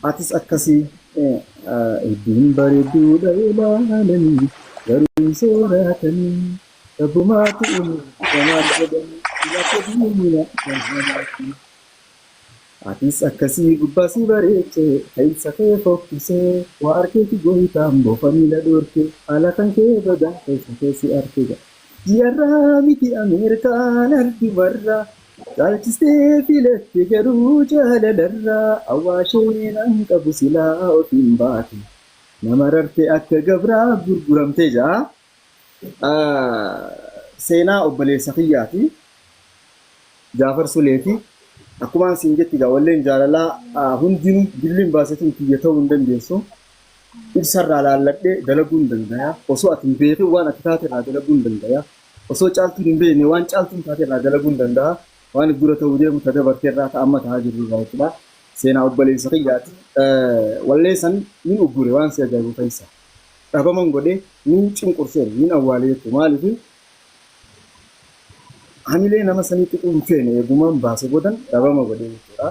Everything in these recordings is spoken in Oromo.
Atis akkasii hedduun bareedduudha ilaalanii garuu hin sooratanii rabbumaatu uume maal godhanii ilaalcha diinina kan hamaati. Atis akkasii gubbaa si bareeche keessa kee fokkisee waa arkeeti gooytaan bofa miila dhoorke haala kan kee badaa keessa kee si arke jedha. Ji'arraa miti Ameerikaan ardumarraa caalchistee filatte garuu jaalalarraa awwaashee nan qabu silaa ofiin baate nama rarte akka gabraa gurguramtee ja'a. Seenaa obboleessa kiyyaati. Jaafar Suleeti. Akkumaan siin jetti egaa walleen jaalalaa hundinuu dilliin baasetiin kiyya ta'uu hin dandeessu. Ibsarraa laalladhee dalaguu hin dandaya. Osoo ati hin beekin waan ati taate irraa dalaguu hin dandaya. Osoo caaltuun hin beekne waan caaltuun taate irraa dalaguu hin danda'a. Waan if dura ta'uu deemu ta dabarte irraa ta amma ta'aa jirru irraa jechuudha. Seenaa obboleessa kiyyaati. Wallee san nin uggure waan si ajaa'ibu keessa. Dhabaman godhe nin cunqurseen nin awwaale jechuudha. Maaliif hamilee nama sanii tuquu hin feene eegumaan baase boodan dhabama godhe jechuudha.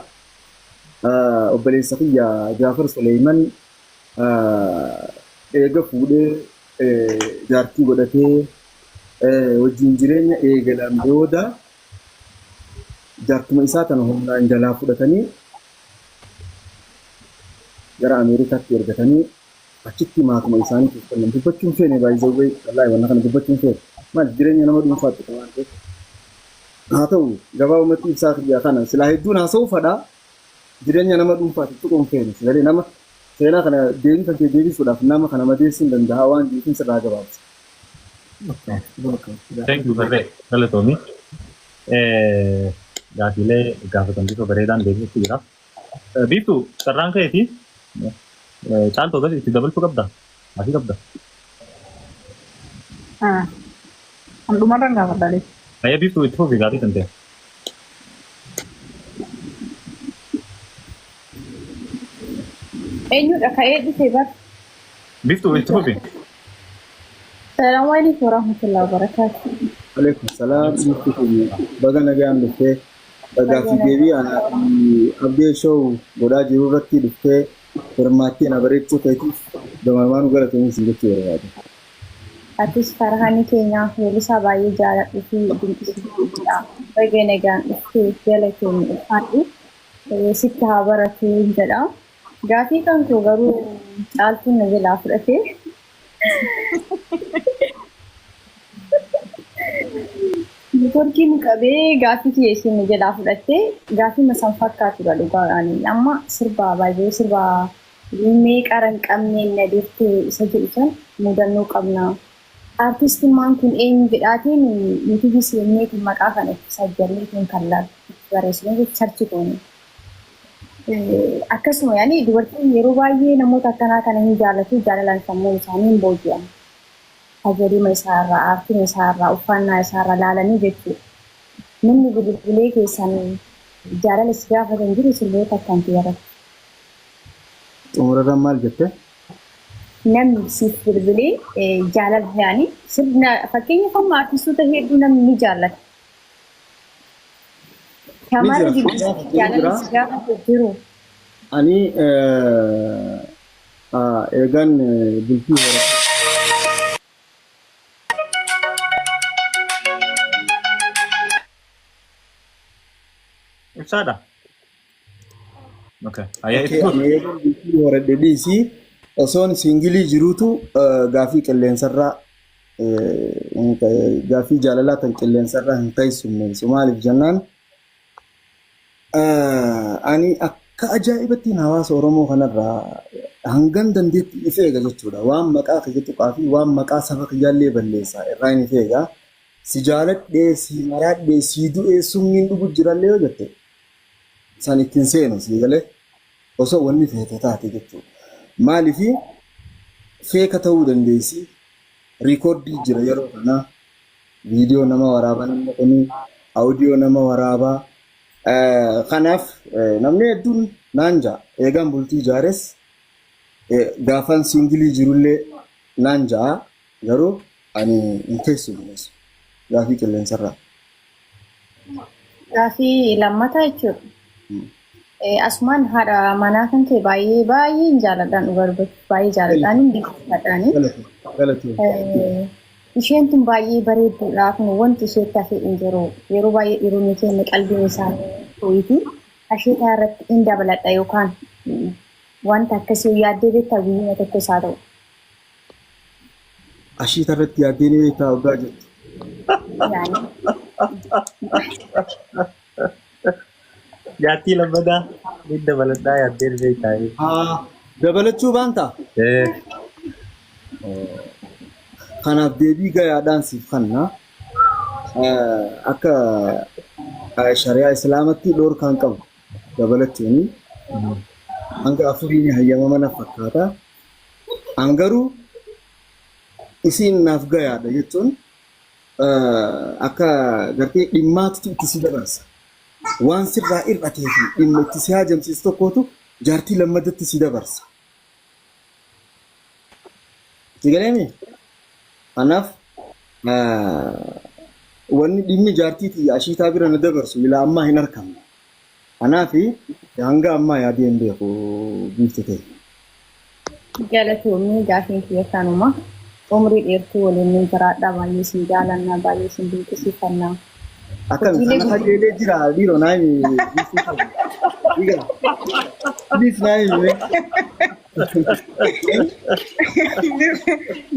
Obboleessa kiyya Jaafar Suleeyman eega fuudhee jaartii godhatee wajjin jireenya eegalan booda jaartuma isaa tana humnaan jalaa fudhatanii gara Ameerikaatti ergatanii achitti maatuma isaaniitiif kennan. Dubbachuu hin feene by the way wallaahi wanna kana dubbachuu hin feene. Maal jireenya nama dhuunfaatti waan ta'eef. Haa ta'u gabaabumatti ibsaa kiyya kana silaa hedduun haasa'uu fadha jireenya nama dhuunfaatti tuquu hin feene. Sagalee nama seenaa kana deebii kan kee deebisuudhaaf nama kana madeessuu hin danda'a waan jiruufin sirraa gabaabsa. Thank you Barree galatoomi. Gaafiilee gaafatan bifa bareedaan deebisuutti jira. Biiftuu carraan keeti caaltuu akkas itti dabalchuu qabda. Gaafii qabda. An dhumarraan gaafadha. Ayyee biiftuu itti fufi gaafii tantee. Eenyudha ka'ee dhufe bar. Biiftuu itti fufi. Salaamu alaikum warahmatullahi wabarakatuh. Alaikum salaam biiftuu keenya baga nagaan dhuftee bagaa fi deebii anaa fi abdee show godhaa jiru irratti dhuftee hirmaattee na bareechuu keetiif gamarmaanuu galatoomi sin jechuu barbaada. Atis Farhani keenya weellisaa baay'ee jaaladhu fi dinqisiifadhuudha. Baga nagaan dhuftee galatoomi ulfaadhu. Sitti haa baratu jedha. Gaafii kan koo garuu caaltuun na jalaa fudhate. Neetworkiin qabee gaaffii kiyya isheen na jalaa fudhatte gaaffii masaan fakkaatudha dhugaadhaan. Amma sirba baay'ee sirba mee qara hin qabneen na dirte isa jedhu san mudannoo qabna. Artistummaan kun eenyu jedhaatiin yuutuubii seenneetiin maqaa kana itti sajjalleetiin kan laalu itti barreessinee sarchi goone. Akkasuma yaani dubartiin yeroo baay'ee namoota akkanaa kana hin jaalatu jaalalaan sammuun isaanii hin booji'amu. Tajaajiluma isaa irraa, aartima isaa irraa, uffannaa isaa irraa laalanii jechuudha. Namni bilbilee keessan jaalala si gaafatan jiru sirboota akkan kiyya irratti. Xumurarraan maal jette? Namni siif bilbilee jaalala yaani sirna fakkeenyaaf amma artistoota hedduu namni ni jaallata. Ni Shamarri jira. bilbilee Ni jaalala jira. si gaafatu jiru. Ani eegan bultii horadhe. Ibsaadha. Okay. Ayyee itti Okay, fufi. ani eegan bultii horadhe dhiisii osoon siingilii jiruutu gaafii qilleensarraa gaaffii jaalalaa tan qilleensarraa hin keessummeessu. Maaliif jennaan ani akka ajaa'ibattiin hawaasa Oromoo kanarraa hangan dandeetti if eega jechuudha. Waan maqaa kiyya tuqaa fi waan maqaa saba kiyyaallee balleessa irraa hin if eega. Si jaaladhee, si maraadhee, si du'ee summiin dhugu jirallee yoo jette san ittiin seenu sii galee osoo wanni feete taate jechuudha. Maaliif feeka ta'uu dandeessi. Riikooddii jira yeroo kana. Viidiyoo nama waraaba namni kuni audio nama waraaba. Kanaaf namni hedduun naan ja'a. Eegaan bultii ijaares gaafan siingilii jirullee naan ja'a. Garuu ani hin keessummeessu. Gaafii qilleensarraa. Gaafii lammataa jechuudha. Asumaan haadha manaa kan kee baay'ee baay'een jaaladhaan, dhugaa dubbachuuf baay'ee jaaladhaan, hin dinqisiifadhaani. Galatoomi. Isheen tun baay'ee bareedduudha. Kun wanti isheetti hafe hin jiru. Yeroo baay'ee dhiironni keenya qalbiin isaanii too'iti. Asheetaa irratti hin dabaladha yookaan wanta akkasii yaaddee beektaa, guyyuma tokko isaa ta'u? Ashiita irratti yaaddee ni beektaa waggaa jettu. Yaani. Jaartii lammataa ni dabaladhaa yaaddee beektaa. Haa, dabalachuu baantaa? Eh. Kanaaf deebii gayaadhaan siif kanna. Akka shari'aa Islaamatti dhoorkaan qabu dabalachuuni hanga afuriin hayyamama na fakkaata. An garuu isiin naaf gayaadha jechuun akka gartee dhimmaatu itti si dabarsa. Waan sirraa hir'atee fi dhimma itti si haajamsiisu tokkotu jaartii lammadatti si dabarsa. Si galeemi? Kanaaf wanni dhimmi jaartii tiyya ashiitaa bira na dabarsu ilaa ammaa hin argamne. Kanaaf hanga ammaa yaadee hin beeku, biiftu ta'e. Galatoomii, gaafiin kiyya kanuma. Umrii dheertuu waliin nu jiraadha. Baay'ee isin jaalanna. Baay'ee isin dinqisiifanna. Akkami Hojiilee kana qajeelee jira dhiiroo naa himi, biiftuu ta'e. Dhiiga. Please naa himi.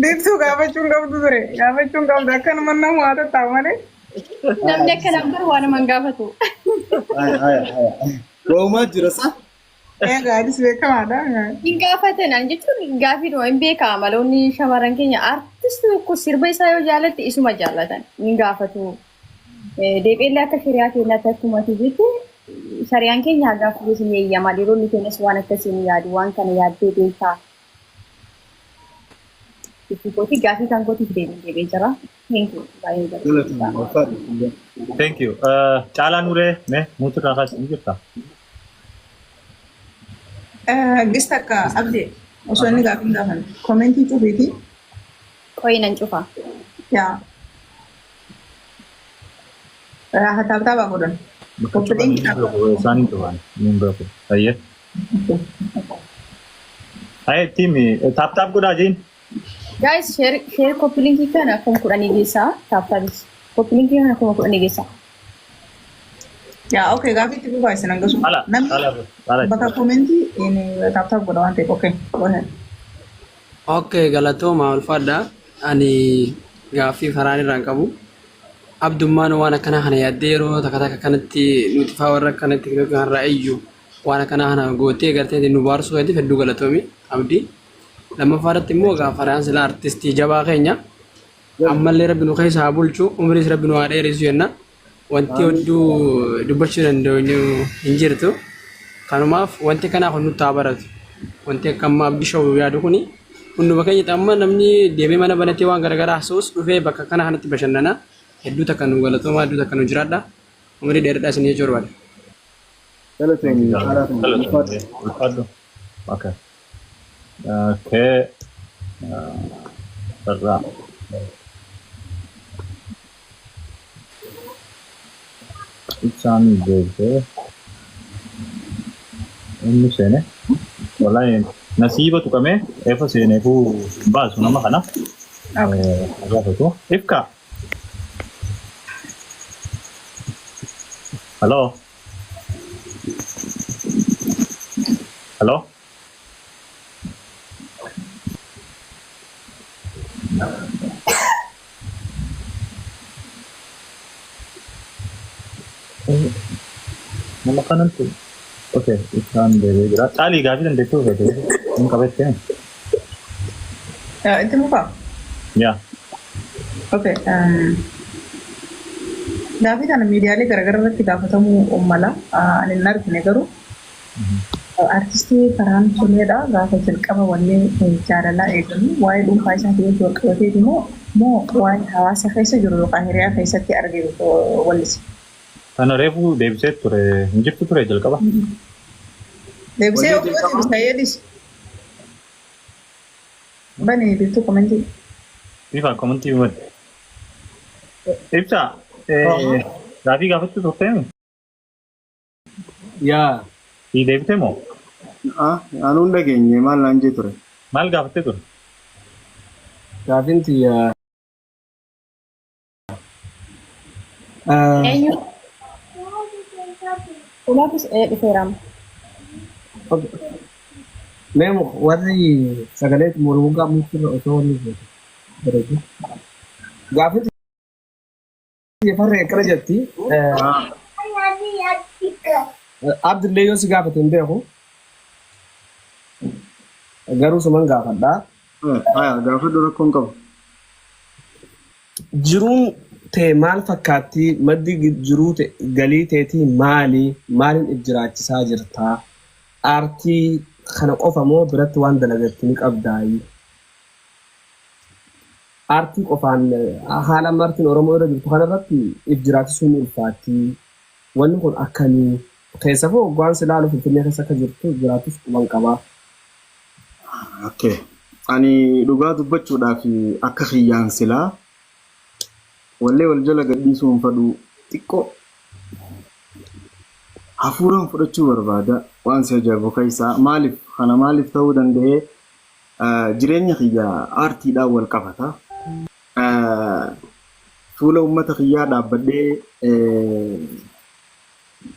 Biiftuu gaafachuun qabdu ture. Gaafachuun qabdu akkanuma nama waa tattaa'u malee. Namni akkanaaf garuu waan nama hin gaafatu. Haya haya haya. Waa'umaa jira sa? Egaa anis beekamaadha. Hin gaafatan an jechuun gaafiidhuma hin beekaa, maloonni shamarran keenya artistii tokko sirba isaa yoo jaalatte isuma jaallatan hin gaafatu. Deebi'ellee akka shari'aa keenyaatti akkuma ati jette shari'aan keenya hagaa fuudhus ni eeyyama. Dhiironni keenyas waan akkasii ni yaadu. Waan kana yaaddee beekaa? Jechuu kooti, gaafii kan kootiif deebiin deebi'ee jira. Thank you. Baay'ee Galatoomi. galatoomi. Ulfaadhu. Thank you. Caalaa Nuree, mee muutirraa kaasi, ni jirta? Gista akka abdee osoo inni gaafii hin gaafanne comment cufiiti. Qoyi, nan cufa. Yaa. Tap tap godhan. Bakka cufan hin beeku, isaan hin cufan hin beeku. Ayyee. Ayyee, tiimi tap tap godhaa jeen. Guys, share share, copy link kana 10,000 geessaa. Tap tapis. Copy link kana 10,000 geessaa. Yaa, okay, gaafii itti fufaa isin hangasu. Ala Namni ala ala. Bakka comment tap tap godha waan ta'eef, okay. Go ahead. Okay, galatooma, ulfaadha. Ani gaaffii faraan irraan qabu. Abdummaan waan akkanaa kana yaaddee yeroo takka takka kanatti nuti faa warra akkanatti kanarraa iyyuu waan akkanaa kana gootee gartee nu baarsuu keetiif hedduu galatoomi, Abdii. Lammaffaa irratti immoo egaa faraan silaa artistii jabaa keenya ammallee rabbi nu keessa haa bulchu, umriis rabbi nu haa dheeressu jenna. Wanti hedduu dubbachuu danda'u hin jirtu. Kanumaaf wanti kanaa kun nutti haa baratu. Wanti akka amma Abdii Show yaadu kuni hunduma keenya amma namni deemee mana banatee waan garaagaraa haasa'us dhufee bakka kana kanatti bashannana. Hedduu takka nu galatoomaa, hedduu takka nu jiraadha. Umrii dheeradhaa isin jechuu barbaada. Galatoomi, caalaa kana. Ulfaadhu. Ulfaadhu. Okay. Okay. Sarraa. Ibsaan deebisee inni seene. Wallahi nasiiba tuqamee efa seeneefuu baasu nama kana. Gaafatu. Ifka. Hello. Hello. Nama kanatti. Okay, ibsaan deebi'ee jira. Caalii, gaafii dandeettuu feete. Hin qabattee? Itti fufaa. Yaa. Okay. Gaafii kana miidiyaalee garaagaraa irratti gaafatamuu mala. Ani hin argine garuu. Artistii Farhaan Suleedha. Gaafa jalqaba wallee jaalalaa eegalu waa'ee dhuunfaa isaatii wajji wal qabateeti moo waa'ee hawaasa keessa jiru yookaan hiriyaa keessatti arge wallise? Kana reefu deebisee ture. Hin jirtu ture jalqaba. Deebisee Wallee ofii jalqaba. deebisa jedhis. Bani biiftuu comment. Bifa comment bani. Ibsa. Gaafii gaafachuu turteemi? Yaa. Si deebite moo? Anuun dhageenye maal naan jee ture. Maal gaafattee ture? Gaafin tiyya Eenyu? Ulaatis dhufeera. Mee warri sagalee mormugaa murtiirra osoo wanni goote bareedu. Gaafin tiyya farree akkana jetti. Abdillee yoo si gaafate hin beeku. Garuu suman gaafadha. Haya, gaafadhu, rakkoon qabu. Jiruun tee maal fakkaatti? Maddi jiruu galii teetii maali? Maaliin if jiraachisaa jirtaa? Aartii kana qofa moo biratti waan dalagattu ni qabdaayi? Aartii qofaan haala amma aartiin Oromoo irra jirtu kanarratti if jiraachisuun ni ulfaatti. Wanni kun akkamii? Keessafuu hoggaan si ilaalu Finfinnee keessa akka jirtu jiraattus quban qabaa. Okay. Ani dhugaa dubbachuudhaaf akka kiyyaan silaa wallee wal jala gadhiisuu hin fadhu, xiqqoo hafuuraan fudhachuu barbaada. Waan si ajaa'ibu keessaa maaliif kana maaliif ta'uu danda'ee, jireenya kiyya aartiidhaan wal qabata. Fuula uummata kiyyaa dhaabbadhee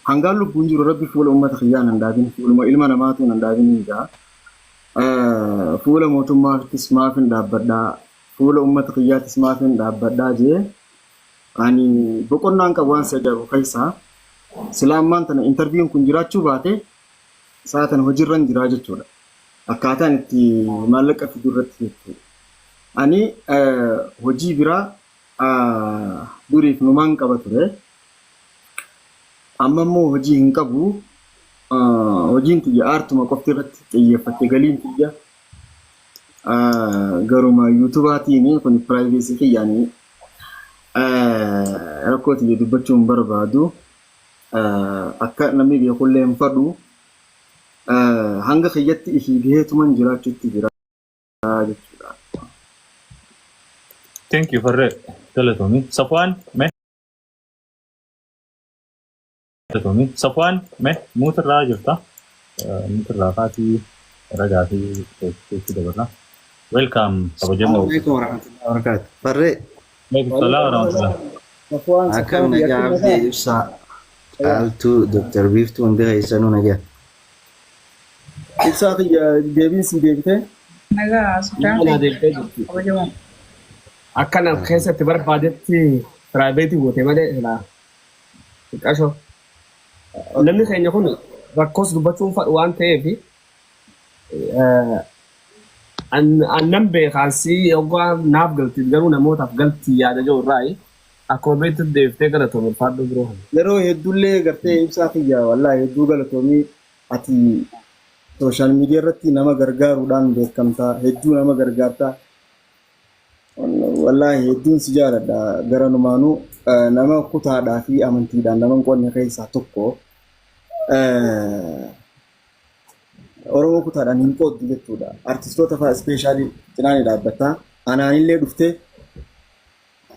hangaan lubbuun jiru Rabbi fuula uummata kiyyaa nan dhaabin, fuuluma ilma namaatu nan dhaabin hin ja'a. Fuula mootummaattis maaf hin dhaabbadhaa, fuula uummata kiyyaattis maaf hin dhaabbadhaa jee ani boqonnaan qabu. Waan si ajaa'ibu keessaa silaa ammaan tana interviewn kun jiraachuu baate sa'a tana hojiirran jiraa jechuudha. Akkaataan itti maallaqa fiduu irratti jechuudha. Ani hojii biraa duriif numaan qaba ture. Amma immoo hojii hin qabu. Hojiin tiyya aartuma qofti irratti xiyyeeffatte, galiin tiyya garuma YouTubaatiin. Kun privacy kiyyaanii rakkoo tiyya dubbachuu hin barbaadu. Akka namni beekullee hin fadhu. Hanga kiyyatti ifii gaheetuman jiraachuutti jira jechuudha. Thank you, farree, galatoomi. Safwaan mee, galatoomi. Safwaan, mee muutirraa jirta. Muutirraa faatii ragaa fi keetti dabarra. Welcome, kabajamoo. Assalamualaikum warahmatullahi wabarakatuh. Farree. Waalaikum salaam warahmatullah. Safwaan. Akkam nagaa, Abdii, Ibsaa, Caaltuu, Dr. Biiftuu, hundi keessanuu nagaa? Ibsaa kiyya, deebiin sii deebitee? Nagaa Sufyaan. Nama deebitee jirti. Kabajamoo. Akkana keessatti barbaadetti private goote malee silaa xiqqasho. Namni keenya kun rakkoos dubbachuun fadhu waan ta'eef annan beekaasii hoggaa naaf galti, garuu namootaaf galti yaada jiru irraa akkuma beektu deebiftee galatoom, ulfaadhu biroo. Yeroo hedduullee gartee ibsaa kiyya, wallaahi hedduu galatoomii. Ati social media irratti nama gargaaruudhaan beekamtaa, hedduu nama gargaartaa. Wallaahi hedduun si jaaladha. Gara numaanuu nama kutaadhaa fi amantiidhaan nama hin qonne keessaa tokko. Oromoo kutaadhaan hin qooddu jechuudha. Artistoota fa'aa especially cinaa ni dhaabbatta. Anaanillee dhuftee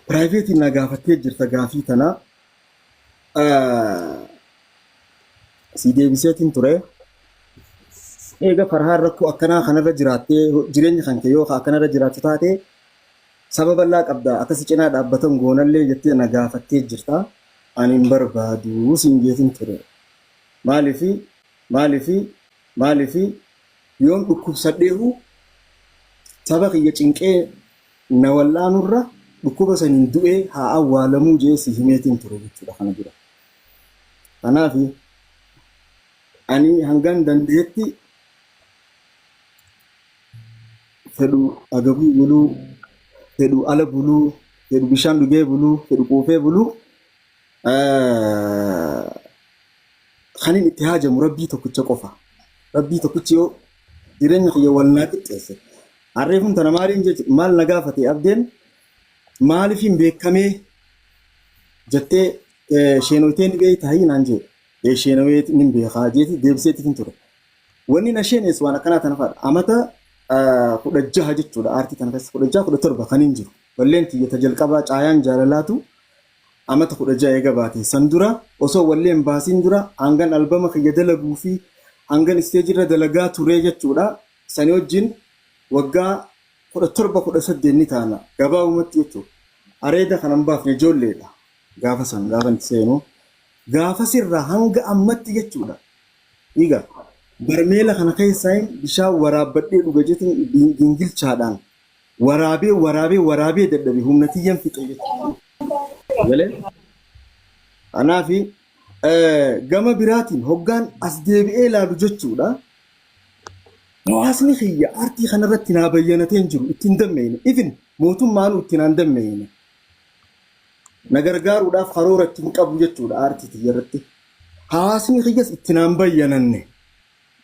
privateiin na gaafattee jirta gaafii tana. Si deebiseetiin ture. Eega Farhaan rakkoo akkanaa kanarra jiraattee, jireenya kan kee yoo akkanarra jiraattu taate, saba bal'aa qabda, akkasi cinaa dhaabbatan goonallee jettee na gaafattee jirta. Ani hin barbaadu siin jeetiin ture. Maaliifi maaliifi maaliifi yoon dhukkubsadheehu saba kiyya cinqee na wal'aanurra dhukkuba saniin du'ee haa awwaalamuu jee si himeetiin ture jechuudha kana dura. Kanaaf ani hangan danda'etti fedhu agabuu buluu, fedhu ala buluu, fedhu bishaan dhugee buluu, fedhu quufee buluu, kanin itti haajamu Rabbii tokkicha qofa. Rabbii tokkichi yoo jireenya kiyya wal naa qixxeesse. Harree kun tana maaliin jechu maal na gaafate abdeen, maaliif hin beekamee jettee sheenoytee ni beektaa naan jee. Sheenowee ni beekaa jeeti deebiseetti hin ture. Wanni na sheeneessu waan akkanaa tana fa'aadha. Amata 16 jechuudha aartii tana keessa 16, 17 kan hin jiru. Walleen tiyya jalqabaa Caayaan Jaalalaatu amata 16 eega baate. San dura osoo walleen baasiin dura hangan albama kiyya dalaguu fi Hangan isteejirra dalagaa turee jechuudha. Sanii wajjin waggaa 17 18 ni taana gabaabumatti jechuudha. Areeda kanan baafne ijoolleedha. Gaafa san gaafa itti seenu. Gaafa sirraa hanga ammatti jechuudha. Egaa barmeela kana keessaa bishaan waraabbadhee dhuga jechuun gingilchaadhaan waraabee waraabee waraabee dadhabe humna tiyyan fixe jechuudha. Galee? Kanaafi gama biraatiin hoggaan as deebi'ee ilaalu jechuudha. Hawaasni kiyya aartii kanarratti naa bayyanatee hin jiru ittiin dammeeyne. Even mootummaanuu ittiin naan dammeeyne. Na gargaaruudhaaf karoora ittiin qabu jechuudha aartii tiyya irratti. Hawaasni kiyyas itti naan bayyananne.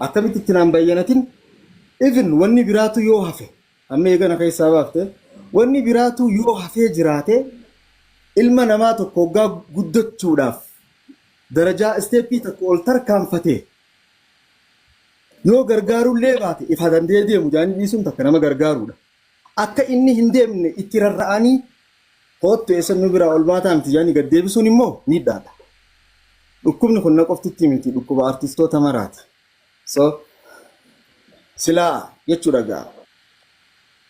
Akkamitti itti naan bayyanatin? Even wanni biraatu yoo hafe amma eegana keessaa baafte wanni biraatu yoo hafee jiraate ilma namaa tokko hoggaa guddachuudhaaf darajaa isteeppii tokko ol tarkaanfate yoo gargaarullee baate ifa danda'ee deemu jaanii dhiisuun takka nama gargaaruudha. Akka inni hin deemne itti rarra'anii hoottu eessa nu biraa ol baataa miti jaanii gad deebisuun immoo miidhaadha. Dhukkubni kun na qoftitti miti, dhukkuba artistoota maraati. So silaa jechuudha gaa.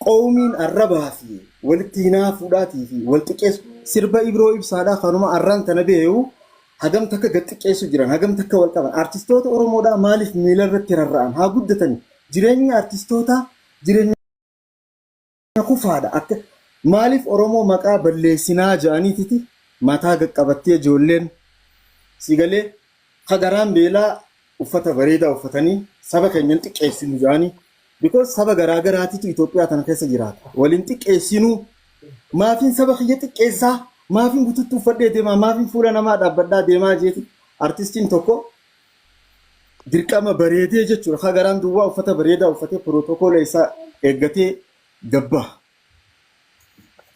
Qoomiin arrabaa fi walitti hinaafuudhaatii fi wal xiqqeessu sirba Ibroo Ibsaadhaa kanuma arraan tana beeyu hagam takka gad xiqqeessu jiran, hagam takka wal qaban. Artistoota Oromoodhaa maaliif miila irratti rarra'an? Haa guddatani. Jireenyi artistootaa jireenya kufaadha. Akka maaliif Oromoo maqaa balleessinaa jedhaniititi mataa qaqqabattee ijoolleen si galee kagaraan beelaa uffata bareedaa uffatanii saba keenyan xiqqeessinu jedhanii, because saba garaa garaatitu Itoophiyaa tana keessa jiraata. Waliin xiqqeessinuu maafiin saba kiyya xiqqeessaa, maafiin bututtuu uffadhee deemaa, maafiin fuula namaa dhaabbadhaa deemaa jeeti artistiin tokko dirqama bareedee jechuudha. Kagaraan duwwaa uffata bareedaa uffatee pirotokoola isaa eeggatee gabbaa.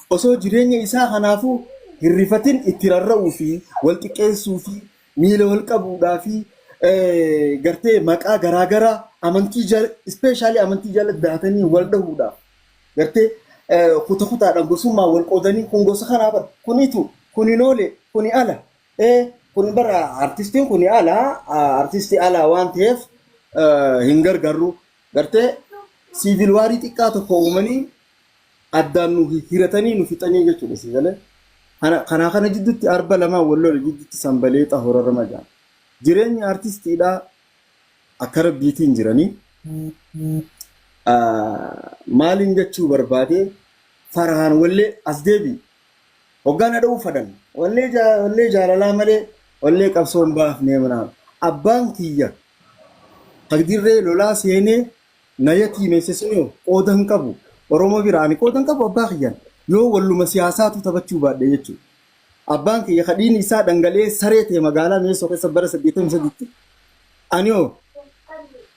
Osoo jireenya isaa kanaafuu hirrifatin itti rarra'uu fi wal xiqqeessuu fi miila wal qabuudhaa fi gartee maqaa garaagaraa amantii jala, ispeeshaalii amantii jala daatanii wal dhahuudhaaf gartee kuta kutaadhaan gosummaa wal qoodanii kun gosa kanaa bara kunitu kuni noole kuni ala kun bara artistiin kuni ala artistii ala waan ta'eef hin gargaarru gartee civil warii xiqqaa tokko uumanii addaan nu hiratanii nu fixanii jechuudha si galee. Kanaa kana jidduutti arba lamaan wal lole jidduutti sanbaleexa horarama jedhama. Jireenyi artistiidhaa akka rabbiitiin jiranii. Maaliin jechuu barbaade, Farhaan wallee as deebi. Hoggaan dha'uu fadhan wallee wallee jaalalaa malee wallee qabsoo hin baafnee manaa. Abbaan kiyya takdirree lolaa seenee na yatiimeesse sunoo qooda hin qabu. Oromoo bira ani qooda hin qabu abbaa kiyyaan. Yoo walluma siyaasaatu taphachuu baadhe jechuudha. Abbaan kiyya kadhiin isaa dhangala'ee saree ta'e magaalaa Meessoo keessa bara 83tti ani hoo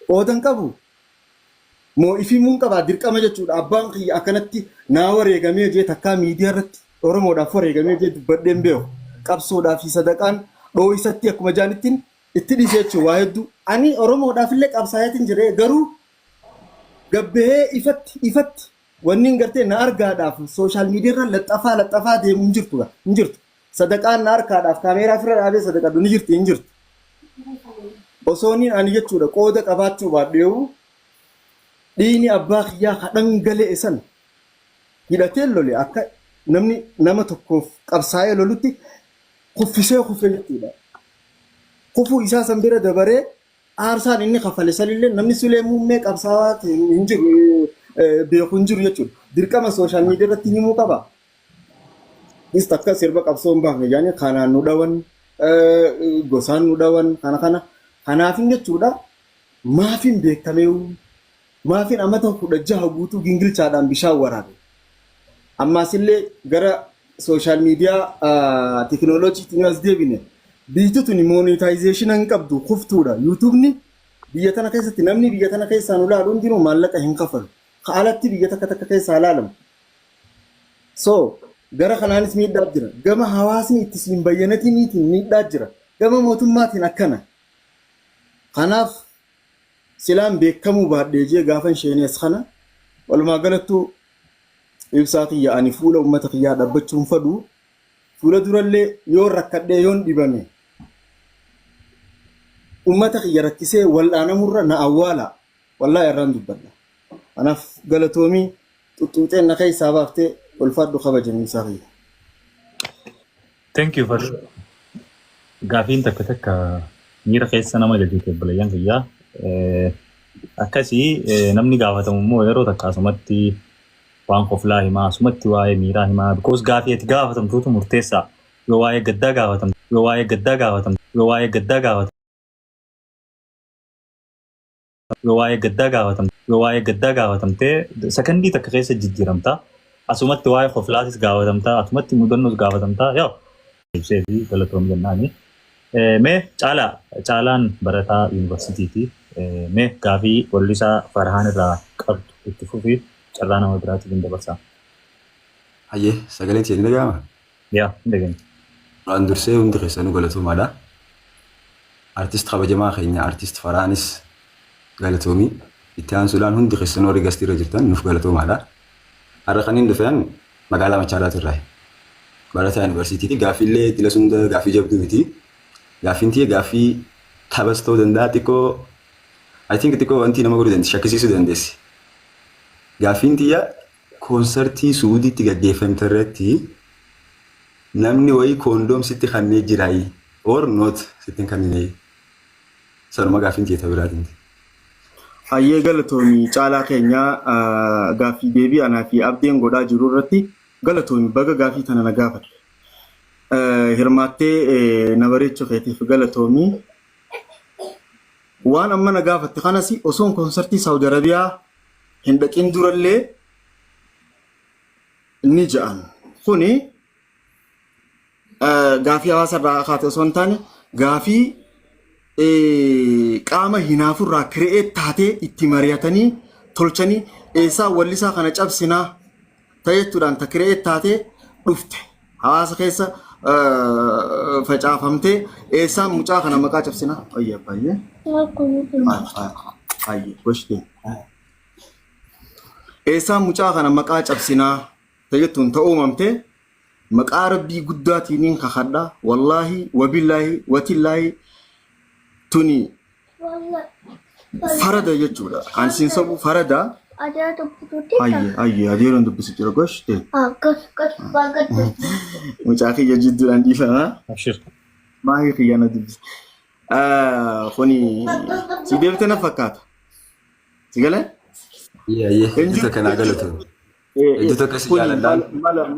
qooda hin qabu. Moo ifimuun qabaa dirqama jechuudha. Abbaan kiyya akkanatti naa wareegamee jee takkaa miidiyaa irratti Oromoodhaaf wareegamee jee dubbadheen beeku. Qabsoodhaa fi sadaqaan dhoo'isatti akkuma jaanittiin itti dhiisee jechuudha waa hedduu. Ani Oromoodhaaf illee qabsaayeetiin jire, garuu gabbahee ifatti ifatti wanni hin gartee na argaadhaaf social media irra laxxafaa laxxafaa deemu hin jirtu hin jirtu. Sadaqaan na harkaadhaaf kaameeraa ofirra dhaabee sadaqadhu ni jirti hin jirtu. Osoo inni ani jechuudha qooda qabaachuu baadheewu dhiigni abbaa kiyyaa ka dhangala'e san hidhatee lole akka namni nama tokkoof qabsaa'ee lolutti kuffisee kufe jechuudha. Kufuu isaa san bira dabaree aarsaan inni kafale sanillee namni sulee muummee qabsaa'aa ta'e hin jiru, beeku hin jiru jechuudha. Dirqama social media irratti himuu qaba. Is takka sirba qabsoo hin baafne jedhanii kanaan nu dhawan, gosaan nu dhawan, kana kana kanaafin jechuudha. Maafin beekameewu maafin amata 16 guutuu gingilchaadhaan bishaan waraabe. Ammaas illee gara social media teekinooloojiitiin yoo as deebine, biyyi tuni monetization hin qabdu, kuftuudha. YouTubeni biyya tana keessatti namni biyya tana keessaa nu laalu hundinuu maallaqa hin kafalu. Ka alatti biyya takka takka keessaa laalamu. So gara kanaanis miidhaa jira. Gama hawaasni itti siin bayyanatiniitiin miidhaa jira. Gama mootummaatiin akkana. Kanaaf silaan beekamuu baadhee jee gaafan sheenees kana walumaa galattuu ibsaa kiyya ani fuula uummata kiyyaa dhaabbachuun fadhu fuula durallee yoo rakkadhee yoon dhibame. Ummata kiyya rakkisee wal'aanamurra na awwaala. Wallaahi irraan dubbadha. Kanaaf galatoomii xuxxuuxeen na keessaa baaftee ulfaadhu kabajamiinsaa kiyya. Thank you for gaafiin takka takka miira keessa nama galchite, obboleeyyan kiyyaa. Akkasii namni gaafatamu immoo yeroo takka asumatti waan koflaa himaa, asumatti waa'ee miiraa himaa, because gaafii ati gaafatamtuutu murteessaa. Yoo waa'ee gaddaa gaafatamtu, yoo waa'ee gaddaa gaafatamtu, yoo waa'ee gaddaa gaafatamtu, yoo waa'ee gaddaa gaafatamtu, yoo waa'ee gaddaa gaafatamtee sakandii takka keessa jijjiiramta. Asumatti waa'ee koflaatis gaafatamta, asumatti mudannoos gaafatamta. Yoo ibsee fi galatoom jennaani. Mee Caalaa, Caalaan barataa yuunivarsiitiiti. Mee gaafii wallisaa Farhaan irraa qabdu itti fufi, carraa nama biraatiif hin dabarsa. Hayyee, sagaleen ishee ni dhaga'ama? Yaa, hin dhageenye. Duraan dursee hundi keessanuu galatoomaadha. Artist kabajamaa keenya Artist Farhaanis galatoomii. Itti aansuudhaan hundi keessanuu warri gastii irra jirtan nuuf galatoomaadha. Har'a kan hin dhufeen magaalaa Machaaraati irraa. Barataa yuunivarsiitiiti. Gaaffiillee dila sunda gaaffii jabduu miti. Gaaffiin tiyya gaaffii taphas ta'uu danda'a, xiqqoo, I think, xiqqoo wanti nama godhuu dandeessi, shakkisiisuu dandeessi. Gaaffiin tiyya koonsartii Suudiitti gaggeeffamte irratti namni wayii koondoom sitti kannee jiraayi or not sitti hin kannine? Sanuma gaaffiin tiyya, ta biraatiin. Hayyee, galatoomii Caalaa keenyaa. Gaaffii deebii anaa fi Abdeen godhaa jiru irratti galatoomi, baga gaaffii tana na gaafatte. Hirmaattee na bareechuu keetiif galatoomii. Waan amma na gaafatte kanas osoon koonsartii Saawudi Arabiyaa hin dhaqin durallee ni ja'an. Kuni gaafii hawaasa irraa kaate osoo hin taane, gaafii qaama hinaafurraa create taatee itti mari'atanii tolchanii eessaa wallisaa kana cabsinaa ta'eettuudhaan ta create taatee dhufte, hawaasa keessa facaafamtee eessaan mucaa kana maqaa cabsinaa. Ayya baay'ee. Ayya goshte. Eessaan mucaa kana maqaa cabsinaa ta'ettuun ta'uu uumamtee, maqaa rabbii guddaatiiniin kakadha. Wallaahi, wabillaahi, watillaahi, tuni farada jechuudha. An siin sobu, farada. Ayye, ayye, adeeroon dubbisu jira, goshte. Mucaa kiyya jidduudhaan dhiifama. Abshir. Maahii kiyya na dubbise. Kuni si deebite na fakkaata. Si galee? Hayyee, hedduu takka naa galatoom. Hedduu takka si Kuni jaaladhaan.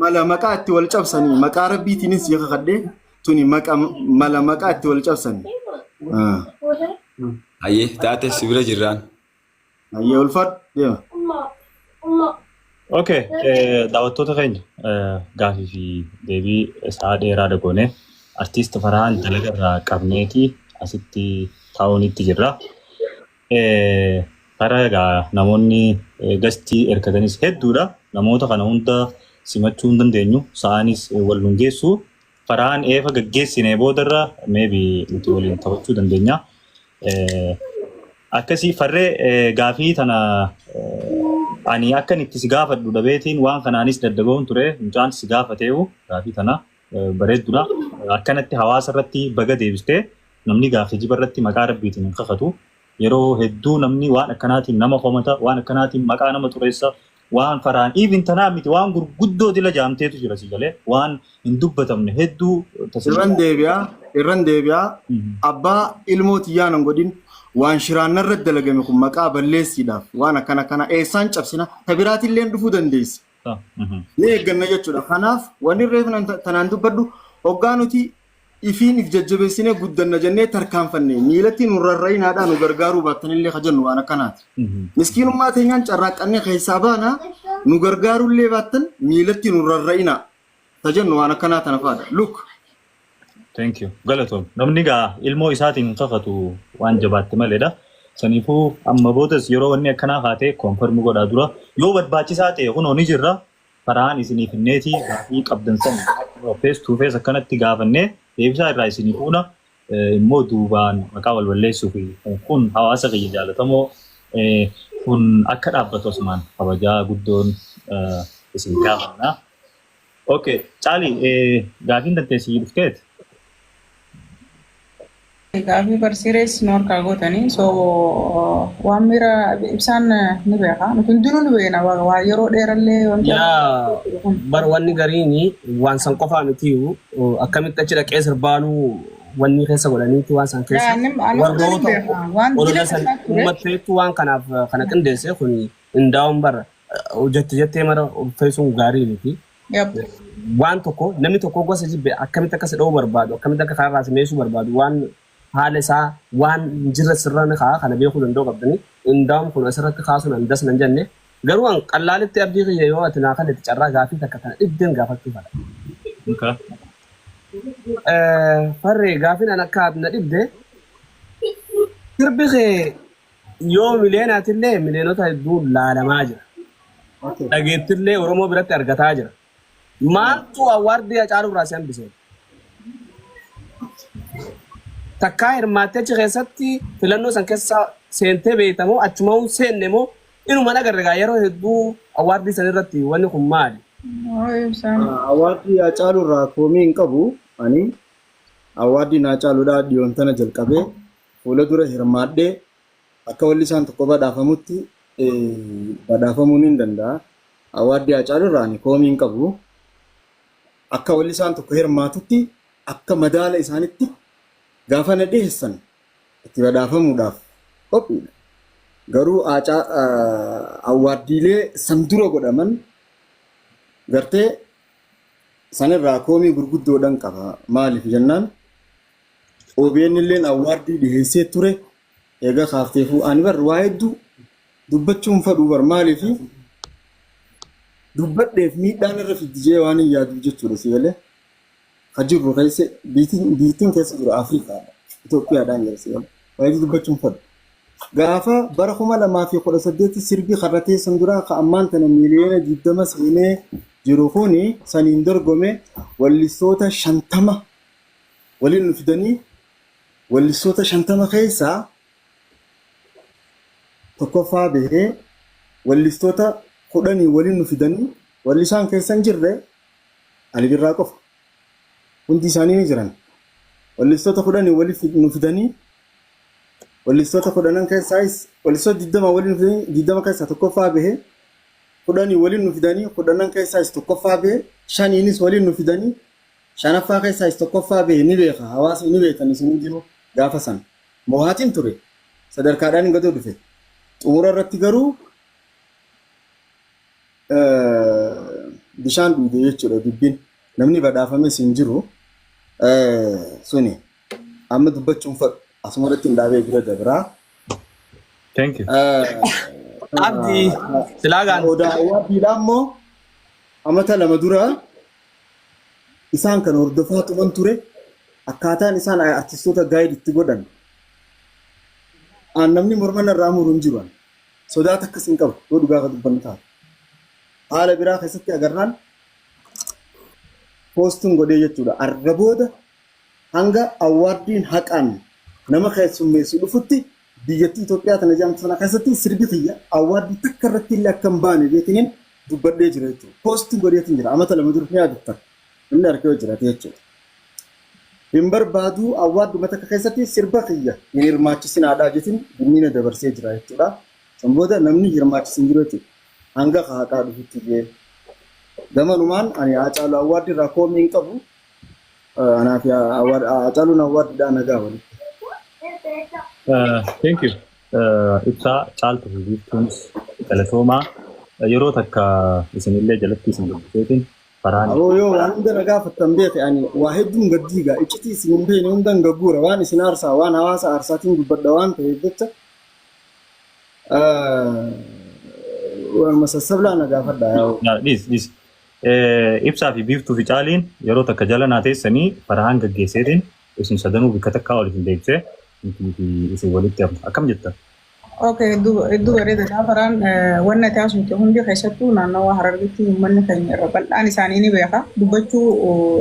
mala maqaa itti wal cabsanii, maqaa rabbiitiinis si kakadhee, tuni maqa mala maqaa itti wal cabsanii. Hayyee, taate si bira jirraan. Hayyee, ulfaadhu, deema. Okay, daawwattoota keenya, gaafii fi deebii sa'a dheeraa dagoone artiist Farhaan dalaga irraa qabneeti asitti taa'uunitti jirra. Karaa egaa namoonni gastii erkatanis hedduudha. Namoota kana hunda simachuu hin dandeenyu. Sa'aanis wal nun geessu. Farhaan eefa gaggeessine boodarra maybe nuti waliin taphachuu dandeenya. Akkasii farree, gaafii tana ani akkan itti si gaafadhu dhabeetiin waan kanaanis daddabahuun ture, mucaan si gaafateehu gaafii tana bareeddudha. Akkanatti hawaasa irratti baga deebistee. Namni gaafii jiba irratti maqaa rabbiitiin hin kakatu. Yeroo hedduu namni waan akkanaatiin nama komata, waan akkanaatiin maqaa nama xureessa, waan faraan even tanaa miti, waan gurguddoo dila jaamteetu jira, si galee, waan hin dubbatamne hedduu. Irran deebi'aa, irran deebi'aa. Abbaa ilmoo tiyyaa nan godhin, waan shiraannarra dalagame kun maqaa balleessiidhaaf waan akkana kana eessaan cabsina, ta biraatillee dhufuu dandeessi. Ni eegganna jechuudha. Kanaaf wanni reefu tanaan dubbadhu, hoggaa nuti ifiin if jajjabeessinee guddanna jennee tarkaanfanne miilatti nu rarra'inaadhaa nu gargaaruu baattanillee ka jennu waan akkanaati. Miskiinummaa teenyaan carraaqqannee keessaa baanaa, nu gargaarullee baattan miilatti nu rarra'inaa ta jennu waan akkanaa tana faadha. Look. Thank you. Galatoom. Namni gaa ilmoo isaatiin hin kakatu, waan jabaatte maleedha. Saniifuu amma boodas yeroo wanni akkanaa kaatee confirm godhaa dura. Yoo barbaachisaa ta'e kunoo ni jirra. Faraan isiniif hinneeti gaafii qabdan san face to face akkanatti gaafannee deebisaa irraa isinii fuuna. Immoo duubaan maqaa wal balleessuu fi kun hawaasa kiyya jaalatamoo kun akka dhaabbatu asumaan kabajaa guddoon isin gaafanna. Okay, Caali, gaafiin danteessii dhufteet. Gaaffii barsiirees nu harkaa gootanii so waan miira ibsaan ni beeka. Nuti hundinuu ni beekna waa yeroo dheerallee wanti Yaa bar wanni gariin waan san qofaa miti, akkamitti achi dhaqee sirbaanuu wanni keessa godhaniiti waan san keessa Yaa, ani warroota beeka. Waan olola dila san isaa ture. uummatteetu waan kanaaf kana qindeesse. Kun indaa'uun bara jette jettee mara feesuun gaarii miti. Yep. Waan tokko namni tokko gosa jibbe akkamitti akka si dha'uu barbaadu, akkamitti akka karaarraa si meeshuu barbaadu, waan haala isaa waan hin jirre sirra ni ka'a, kana beekuu danda'u qabdanii. Indaa'uun kun asirratti kaasuun andas nan jenne, garuu an qallaalitti abdii kiyya yoo ati naa kan itti carraa gaafii takka kana dhibdeen gaafachuu fedha. Okay. Farree, gaafiin an akka na dhibde, sirbi kee yoo miliyeenaatillee miliyeenota hedduu laalamaa jira. Dhageettillee Oromoo biratti argataa jira. Maaltu award Hacaaluu irraa si hambise? Takkaa hirmaattee achi keessatti filannoo san keessa seentee beektamoo, achuma hin seenne moo inuma agarre gaa yeroo hedduu award san irratti? Wanni kun maali? Ibsaan. Award Hacaaluu irraa koomii hin qabu. Ani award Hacaaluudhaa dhiyoon tana jalqabee fuula dura hirmaadhee akka walli isaan tokko badhaafamutti badhaafamuu ni danda'a. Award Hacaaluu irraa ani koomii hin qabu. Akka walli isaan tokko hirmaatutti, akka madaala isaanitti gaafa na dhiyeessan itti badhaafamuudhaaf qophiidha. Garuu awardiilee san dura godhaman gartee sanirraa koomii gurguddoodhaan qaba. Maaliif jennaan, OBN illeen award dhiyeessee ture. Egaa kaafteefuu ani bar waa hedduu dubbachuun fadhuu bar, maaliif dubbadheef miidhaan irra fiddi jee waan hin yaadu jechuudha, si galee. Ka jirru keessa, biittiin keessa jiru Afrikaadha. Itoophiyaadhaan jira, si galee. Waa hedduu dubbachuun fadhu. Gaafa bara 2018 sirbi karra teessan duraa ka ammaan tana miiliyoona 20 seenee jiru kuni saniin dorgome, wallistoota 50 waliin nu fidanii, wallistoota 50 keessaa tokkoffaa bahee, wallistoota 10 waliin nu fidanii, wallisaan keessa hin jirre ani birraa qofa. Hundi isaanii ni jiran. Wallistoota 10 waliin nu fidanii, wallistoota 10n keessaayis wallistoota 20 waliin nu fidanii, 20 keessaa tokkoffaa bahee, 10 waliin nu fidanii, 10n keessaayis tokkoffaa bahee, shaniinis waliin nu fidanii, shanaffaa keessaayis tokkoffaa bahee. Ni beeka hawaasni, ni beekan isin hundinuu. Gaafa san mo'aatiin ture, sadarkaadhaan gadoo dhufe. Xumura irratti garuu bishaan dhuge jechuudha dubbiin. Namni badhaafames hin jiru. Suni amma dubbachuun fadhu, asuma irratti hin dhaabee bira dabraa. Thank you. Abdii silaagaan. Odaa awardiidha immoo amata 2 dura isaan kan hordofaa turan ture, akkaataan isaan artistoota guide itti godhan. Aan namni morma narraa muru hin jiru. Sodaata akkas hin qabu yoo dhugaa ka dubbannu taate. Haala biraa keessatti agarraan postiin godhee jechuudha. Arra booda hanga awardiin haqaan nama keessummeessu dhufutti biyyattii Itoophiyaa tana jedhamtu sana keessatti sirbi kiyya award takka irratti illee akka hin baane beekiniin dubbadhee jira jechuudha. Postiin godheetiin jira. Amata 2 dura ni yaadatta. Namni harkee jiraate jechuudha. Hin barbaadu, awarduma takka keessatti sirba kiyya hin hirmaachisinaadhaa jetiin dinniina dabarsee jira jechuudha. San booda namni hirmaachisin jiru jechuudha. Hanga haqaa dhufutti illee. Gamanumaan ani Haacaaluu award irraa koomii hin qabu. Anaaf Haacaaluun awardiidhaa nagaa walitti. Thank you. Ibsaa, Caaltuu fi Biiftuunis galatoomaa. Yeroo takka isinillee jalatti isin dubbiseetiin faraan. Aboo, yoo waan hunda na gaafattan beeke, ani waa hedduun gaddiiga, iccitii isin hin beekne hundan gagguura, waan isin aarsaa, waan hawaasa aarsaatiin dubbadha waan ta'eef jecha waan masassablaa na gaafadha yaa'u. Dhiis, dhiis. Ibsaa fi Biiftuu fi Caaliin yeroo takka jala naa teessanii Farhaan gaggeesseetiin isin sadanuu bikka takkaa walitti hin deebisee fi isin walitti hafu. Akkam jettan? Okay, hedduu hedduu bareedaadha. Faraan, wanna taasifte hundi keessattuu naannawa Harargetti uummanni keenya irra bal'aan isaanii ni beeka. Dubbachuu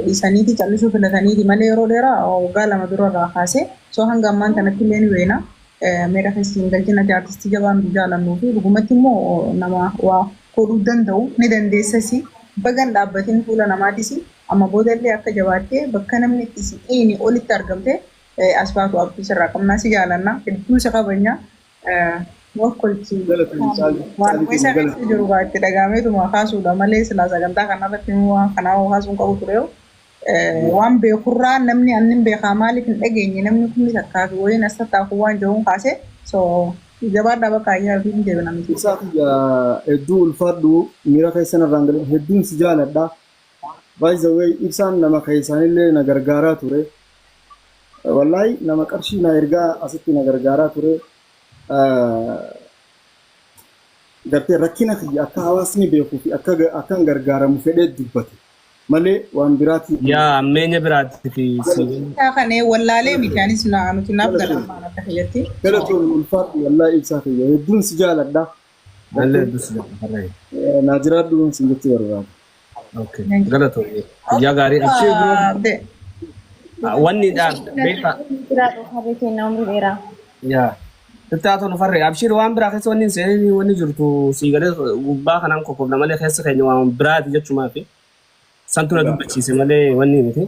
dhiisaniiti callisuu filataniiti malee yeroo dheeraa waggaa 2 dura irraa kaasee so hanga ammaan kanatti illee ni beekna. Meera keessa hin galchin, ati artistii jabaa nu jaalannuu fi dhugumatti immoo nama waa godhuu danda'u ni dandeessasi. Bagan dhaabbatin fuula namaatis amma boodallee akka jabaattee bakka namni itti si dhiini olitti argamte. As baatu abdii sirraa qabnaa, si jaalanna, hedduu si kabajna. Wakkolchi waan isa keessa jiru gaa itti dhagaameetuma kaasuudha malee silaa sagantaa kanarratti waan kanaa kaasuun qabu ture. Waan beekurraa namni annin beekaa maaliif hin dhageenye, namni kun takkaa fi wayiin as tattaafu waan jiruun kaase, so jabaadhaa, bakka ayyaa fi deebina miti. Isaa kiyya, hedduu ulfaadhu, miira keessan irraan galee hedduun si jaaladha. By the way, ibsaan nama keessaanillee na gargaaraa ture. Wallaahi nama qarshii na ergaa asitti na gargaaraa ture. Gartee rakkina kiyya akka hawaasni beekuu fi akka akkan gargaaramu fedhee dubbate malee waan biraatii. Yaa ammeenya biraatti fi si. Kana wallaalee miti, anis nuti naaf galamaan akka kiyyatti. Galatoon ulfaadhu, wallaahi ibsaa kiyya hedduun si jaaladha. Mallee hedduu si jaalladha. Naa jiraadhu sin jechuu barbaada. Okay. Galatoomii. Guyyaa gaarii. Abshii biroo. Wanni beekaa. Jiraadhu harree keenya, umrii dheeraa. Yaa. Sitti tolu farree. Abshir, waan biraa keessa wanni hin seenin, wanni jirtu sii galee gubbaa kanaan kokkofna malee keessa keenya waan biraati jechumaa fi santu na dubbachiise malee wanni miti.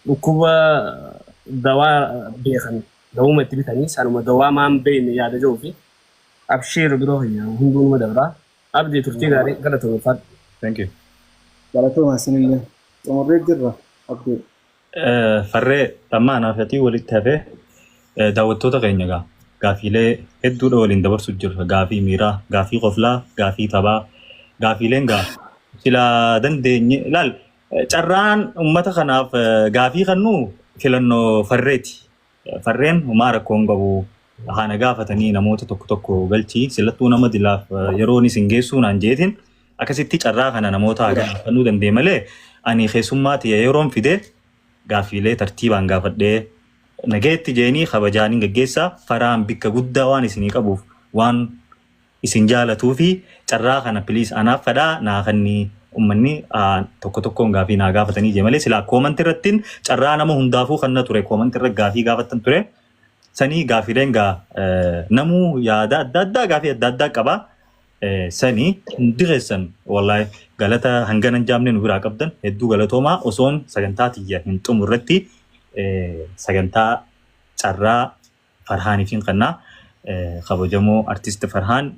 Dhukkuba dawaa beekan dawuma itti bitanii sanuma dawaa maan beekne yaada jiru fi abshir biroo kiyya, hunduu numa dabraa. Abdii, turtii gaarii, galatoomii, fadhu. Thank you. Galatooma isinillee. Xumurree jirra abdii. Farree dhammaa anaaf atii walitti hafee daawwattoota keenya gaa gaafiilee hedduudha waliin dabarsu jirra. Gaafii miiraa, gaafii qoflaa, gaafii taphaa, gaafiileen gaa silaa dandeenye ilaal, carraan uummata kanaaf gaafii kannu filannoo farreeti. Farreen homaa rakkoo hin qabu. Haana gaafatanii namoota tokko tokko galchii silattuu nama dilaaf yeroon isin geessuu naan jeetiin akkasitti carraa kana namoota gaafannuu danda'e malee ani keessummaa tiyya yeroon fide gaaffiilee tartiibaan gaafadhee nageetti jeenii kabajaanii gaggeessaa. Faraan bikka guddaa waan isinii qabuuf, waan isin jaalatuu fi carraa kana please anaaf fadhaa naa kanni ummanni tokko tokkoon gaafii naa gaafatanii jee malee silaa comment irrattiin carraa nama hundaafuu kanna ture, comment irra gaafii gaafattan ture. Sanii gaafiileen gaa namuu yaada adda addaa, gaafii adda addaa qaba. Sanii hundi keessan wallaahi galata hangana hin jaamne nu biraa qabdan, hedduu galatoomaa. Osoon sagantaa tiyya hin xumurretti sagantaa carraa Farhaaniifin kannaa. Kabajamoo artist Farhaan,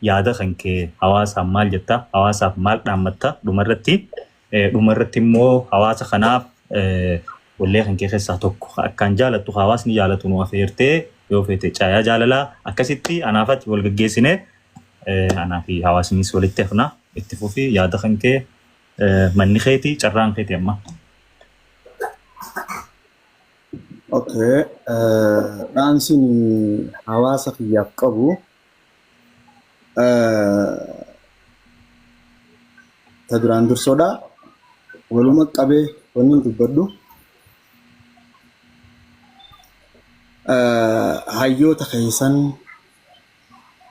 yaada kan kee hawaasaaf maal jetta? Hawaasaaf maal dhaammatta? Dhumarratti immoo hawaasa kanaaf wallee kan kee keessaa tokko akkaan jaalattu, hawaasni jaalatu nu afeertee, yoo feete caayaa jaalalaa akkasitti anaafatti wal gaggeessine, anaa fi hawaasnis walitti hafna. Itti fufi, yaada kan kee, manni keeti, carraan keeti amma. Okay. Dhaamsin hawaasa kiyyaaf qabu ta duraan dursoodha. Waluma qabee wanni dubbadhu hayyoota keessan,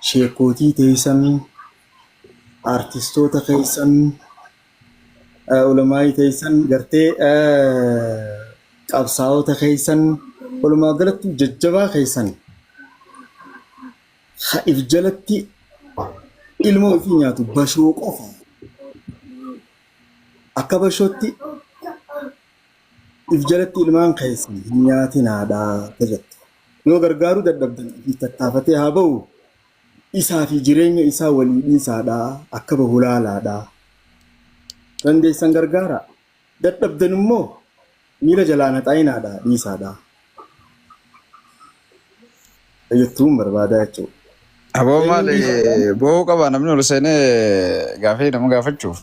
sheekootii teessan, artistoota keessan, ulamaayii teessan, gartee qabsaa'ota keessan, walumaa galatti jajjabaa keessan ha if jalatti ilmoo ofii nyaatu bashoo qofa. Akka bashootti if jalatti ilmaan keessan hin nyaatinaadha jettu. Yoo gargaaruu dadhabdan ifiif tattaafatee haa ba'u, isaa fi jireenya isaa walii dhiisaadha, akka bahu laalaadha. Dandeessan gargaara. Dadhabdan immoo miila jalaan haxaa'inaadha, dhiisaadha. Jettuun barbaadaa jechuudha. Aboo, maali boo'uu qaba namni ol seenee gaafii nama gaafachuuf?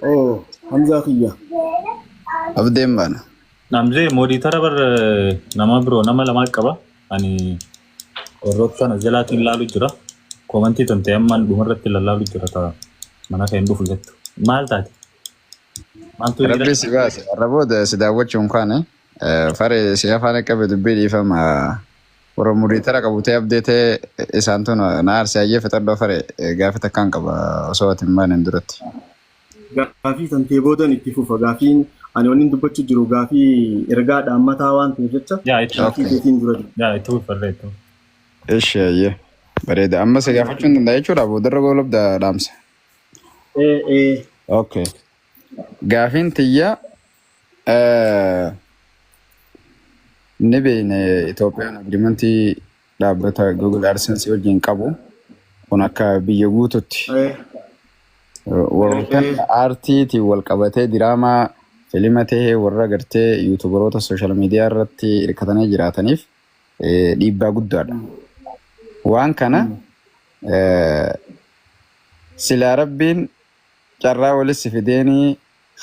Oh, Hamzaa kiyya. Abdeen baana. Namzee moderator bar nama biroo nama lamaa qaba. Ani warroota as jalaatiin ilaalu jira. Comment tante ammaan dhumarratti lallaalu jira ta'a. Mana kee hin dhufu jettu. Maal taate? Maaltu jira? Rabbi si baase. Har'a booda si daawwachuun kaane faree si afaan qabe dubbii dhiifama. Warra moderator qabu ta'e abdeetee isaan tun na aarse. Ayyee, fixadhoo faree, gaafa takkaan qaba osoo ati hin baaneen duratti. Gaafii tantee boodan itti fufa. Gaafiin ani wanni dubbachuu jiru gaafii ergaa dhaammataa waan ta'eef jecha Yaa itti gaafii keetiin dura jiru. Yaa itti fufarree itti. Ishi, ayyee. Bareeda. Amma si gaafachuu hin danda'a jechuudha, boodarra goolabda dhaamsa. Ee. Okay. Gaafiin tiyya Ni beekne, Itoophiyaan agreementii dhaabbata Google AdSense wajjin qabu kun akka biyya guututti warroota aartiitiin wal qabatee, diraamaa, filima tahee, warra gartee YouTuberoota social media irratti hirkatanii jiraataniif dhiibbaa guddaadha. Waan kana silaa Rabbiin carraa walitti fideenii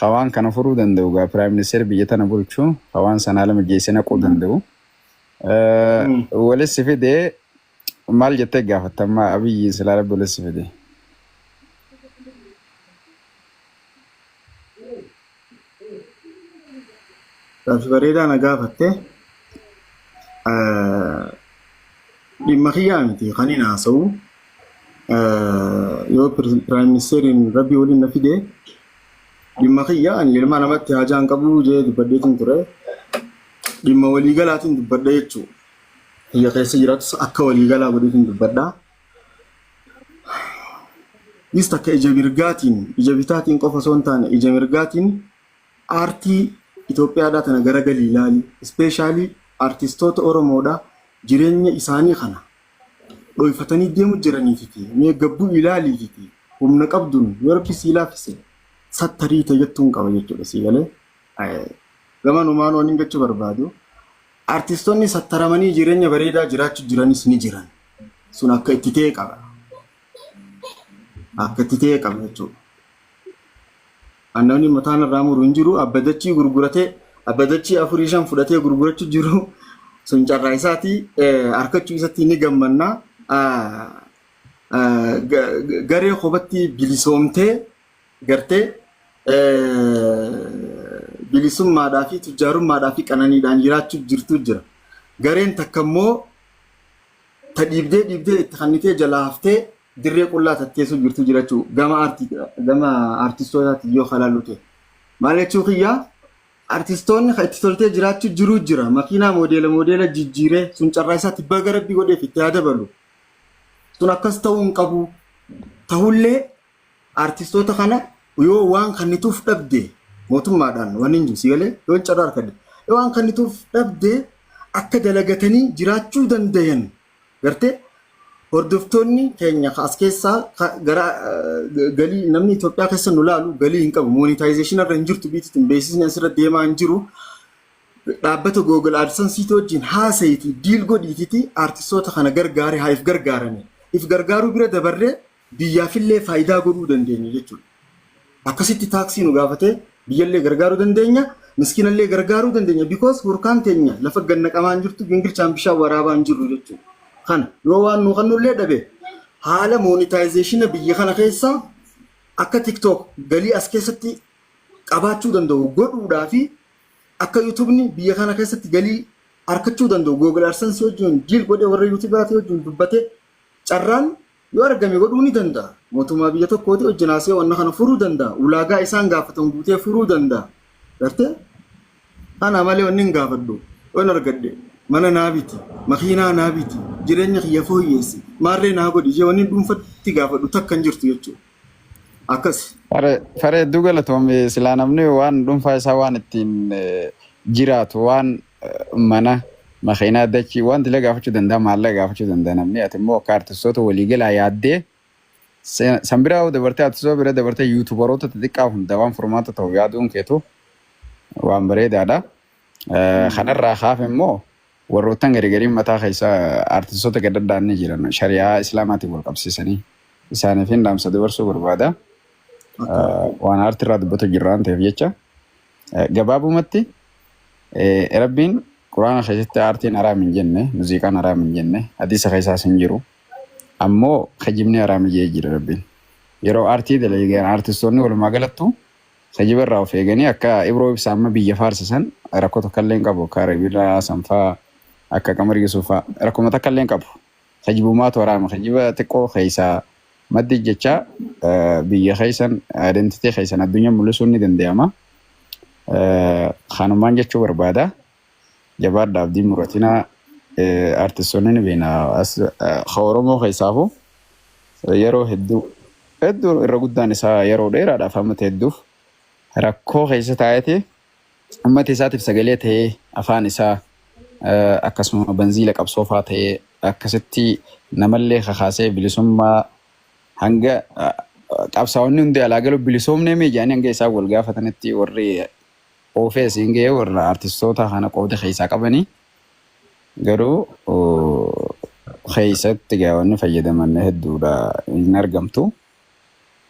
hawaan kana furuu danda'u gaa, prime minister biyya tana bulchu hawaan sana haala mijeessee naquu danda'u. Walitti fidee maal jettee gaafatammaa Abiyyi silaa Rabbi walitti fide? Gaaffii bareedaa na gaafatte. Dhimma kiyyaa miti kan hin haasa'u. Yoo prime ministeriin Rabbi waliin na fide, dhimma kiyya, ani ilma namatti haajaa hin qabu jee dubbadheetiin ture. Dhimma waliigalaatiin dubbadha jechuudha. Biyya keessa jiraatus akka waliigalaa godheetiin dubbadha. Is takka ija mirgaatiin, ija bitaatiin qofa osoo hin taane, ija mirgaatiin aartii Itoophiyaadhaa tana garagalii ilaali. Especially aartistoota Oromoodhaa jireenya isaanii kana dhoyfatanii deemu jiraniifiti. Mee gabbuu ilaaliifiti. Humna qabduun yoo Rabbi sii laaffise sattarii ta'ettuun qaba jechuudha sii galee. Gama numaan waan hin jechuu barbaadu. Aartistoonni sattaramanii jireenya bareedaa jiraachuu jiranis ni jiran. Sun akka itti ta'e qaba. Akka itti ta'e qaba jechuudha. Namni mataan irraa muru hin jiru. Abbadachii gurguratee, abbadachii afurii shan fudhatee gurgurachuu jiru, sun carraa isaati. Harkachuu isatti ni gammanna. Garee kophatti bilisoomtee gartee bilisummaadhaa fi tujjaarummaadhaa fi qananiidhaan jiraachuuf jirtu jira. Gareen takka immoo ta dhiibdee dhiibdee itti kannitee jalaa haftee dirree qullaa tatteessuu jirtu jira jechuudha. Gama aartii, gama aartistootaatti yoo kalaallu ta'e. Maal jechuu kiyyaa, aartistoonni kan itti toltee jiraachuu jiru jira. Makiinaa moodeela moodeela jijjiiree, sun carraa isaatti baga Rabbi godheef, itti haa dabalu. Sun akkas ta'uu hin qabu. Ta'ullee aartistoota kana yoo waan kannituuf dhabde mootummaadhaan waan hin jiru si galee, yoo carraa argadde, yoo waan kannituuf dhabde akka dalagatanii jiraachuu dandayan gartee hordoftoonni keenya as keessaa gara galii namni Itoophiyaa keessa nu laalu galii hin qabu. Monetization irra hin jirtu, biitti beeksisni asirra deemaa hin jiru. Dhaabbata Google AdSense wajjin haasa'iti, deal godhiititi, aartistoota kana gargaare haa if gargaarani. If gargaaruu bira dabarree biyyaafillee faayidaa godhuu dandeenya jechuudha. Akkasitti taaksii nu gaafatee biyyallee gargaaruu dandeenya, miskiinallee gargaaruu dandeenya. Because hurkaan teenya lafa gannaqamaa hin jirtu, gingilchaan bishaan waraabaa hin jirru jechuudha. Kana yoo waan nu kannullee dhabe, haala monetization biyya kana keessa akka TikTok galii as keessatti qabaachuu danda'u godhuudhaa fi akka YouTubeni biyya kana keessatti galii argachuu danda'u Google AdSense wajjin deal godhee, warra YouTubeaatii wajjin dubbatee, carraan yoo argame godhuu ni danda'a. Mootummaa biyya tokkooti wajjin haasa'ee wanna kana furuu danda'a. Ulaagaa isaan gaafatan guutee furuu danda'a. Gartee? Kana malee wanni hin gaafadhu. Yoon argadhe mana naa biti, makiinaa naa biti, jireenya kiyya fooyyeessi, maarree naa godhi jee wanni dhuunfatti gaafadhu takka hin jirtu jechuudha. Akkas. Fare, hedduu galatoome. Silaa namni waan dhuunfaa isaa, waan ittiin jiraatu, waan mana, makiinaa, dachii, waan dilee gaafachuu danda'a, maallaqa gaafachuu danda'a namni. Ati immoo akka artistoota waliigalaa yaaddee, san biraa dabartee, artistoota bira dabartee YouTuberoota xixiqqaa hunda waan furmaata ta'u yaaduun keetu waan bareedaadha. Kanarraa kaaf immoo warroottan garigariin mataa keessa artistoota gad addaan ni jiran, shari'aa islaamaatiin wal qabsiisanii, isaaniif hin dhaamsa dabarsuu barbaada. Waan aartii irraa dubbatu jirra waan ta'eef jecha. Gabaabumatti Rabbiin Quraana keessatti aartiin haraam hin jenne, muuziqaan haraam hin jenne, hadiisa keessaas hin jiru. Ammoo kijibni haraam jee jira Rabbiin. Yeroo aartii dalagan aartistoonni walumaa galattu kijiba irraa of eeganii, akka Ibroo Ibsaa amma biyya faarsisan rakkoo tokko illee hin qabu. Akka Rabiilaa Sanfaa, akka Qamar Yuusufaa rakkoo takka illee hin qabu. Kijibumaatu haraama. Kijiba xiqqoo keessaa maddi jecha biyya keessan, identity keessan addunyaa mul'isuun ni danda'ama. Kanumaan jechuu barbaada. Jabaadha, abdii muratinaa, artistoonni ni beekna. Oromoo keessaafu yeroo hedduu hedduu irra guddaan isaa yeroo dheeraadhaaf hammata hedduuf rakkoo keessa taa'eeti uummata isaatiif sagalee ta'ee afaan isaa Akkasuma banziila qabsoo faa ta'ee akkasitti namallee kakaasee bilisummaa hanga qabsaa'onni hundi alaa galu bilisoomnee mee jedhanii hanga isaan wal gaafatanitti warri oofee asiin ga'ee warra artistoota kana qooda keessaa qabanii garuu keessatti gaa wanni fayyadaman hedduudha hin argamtu.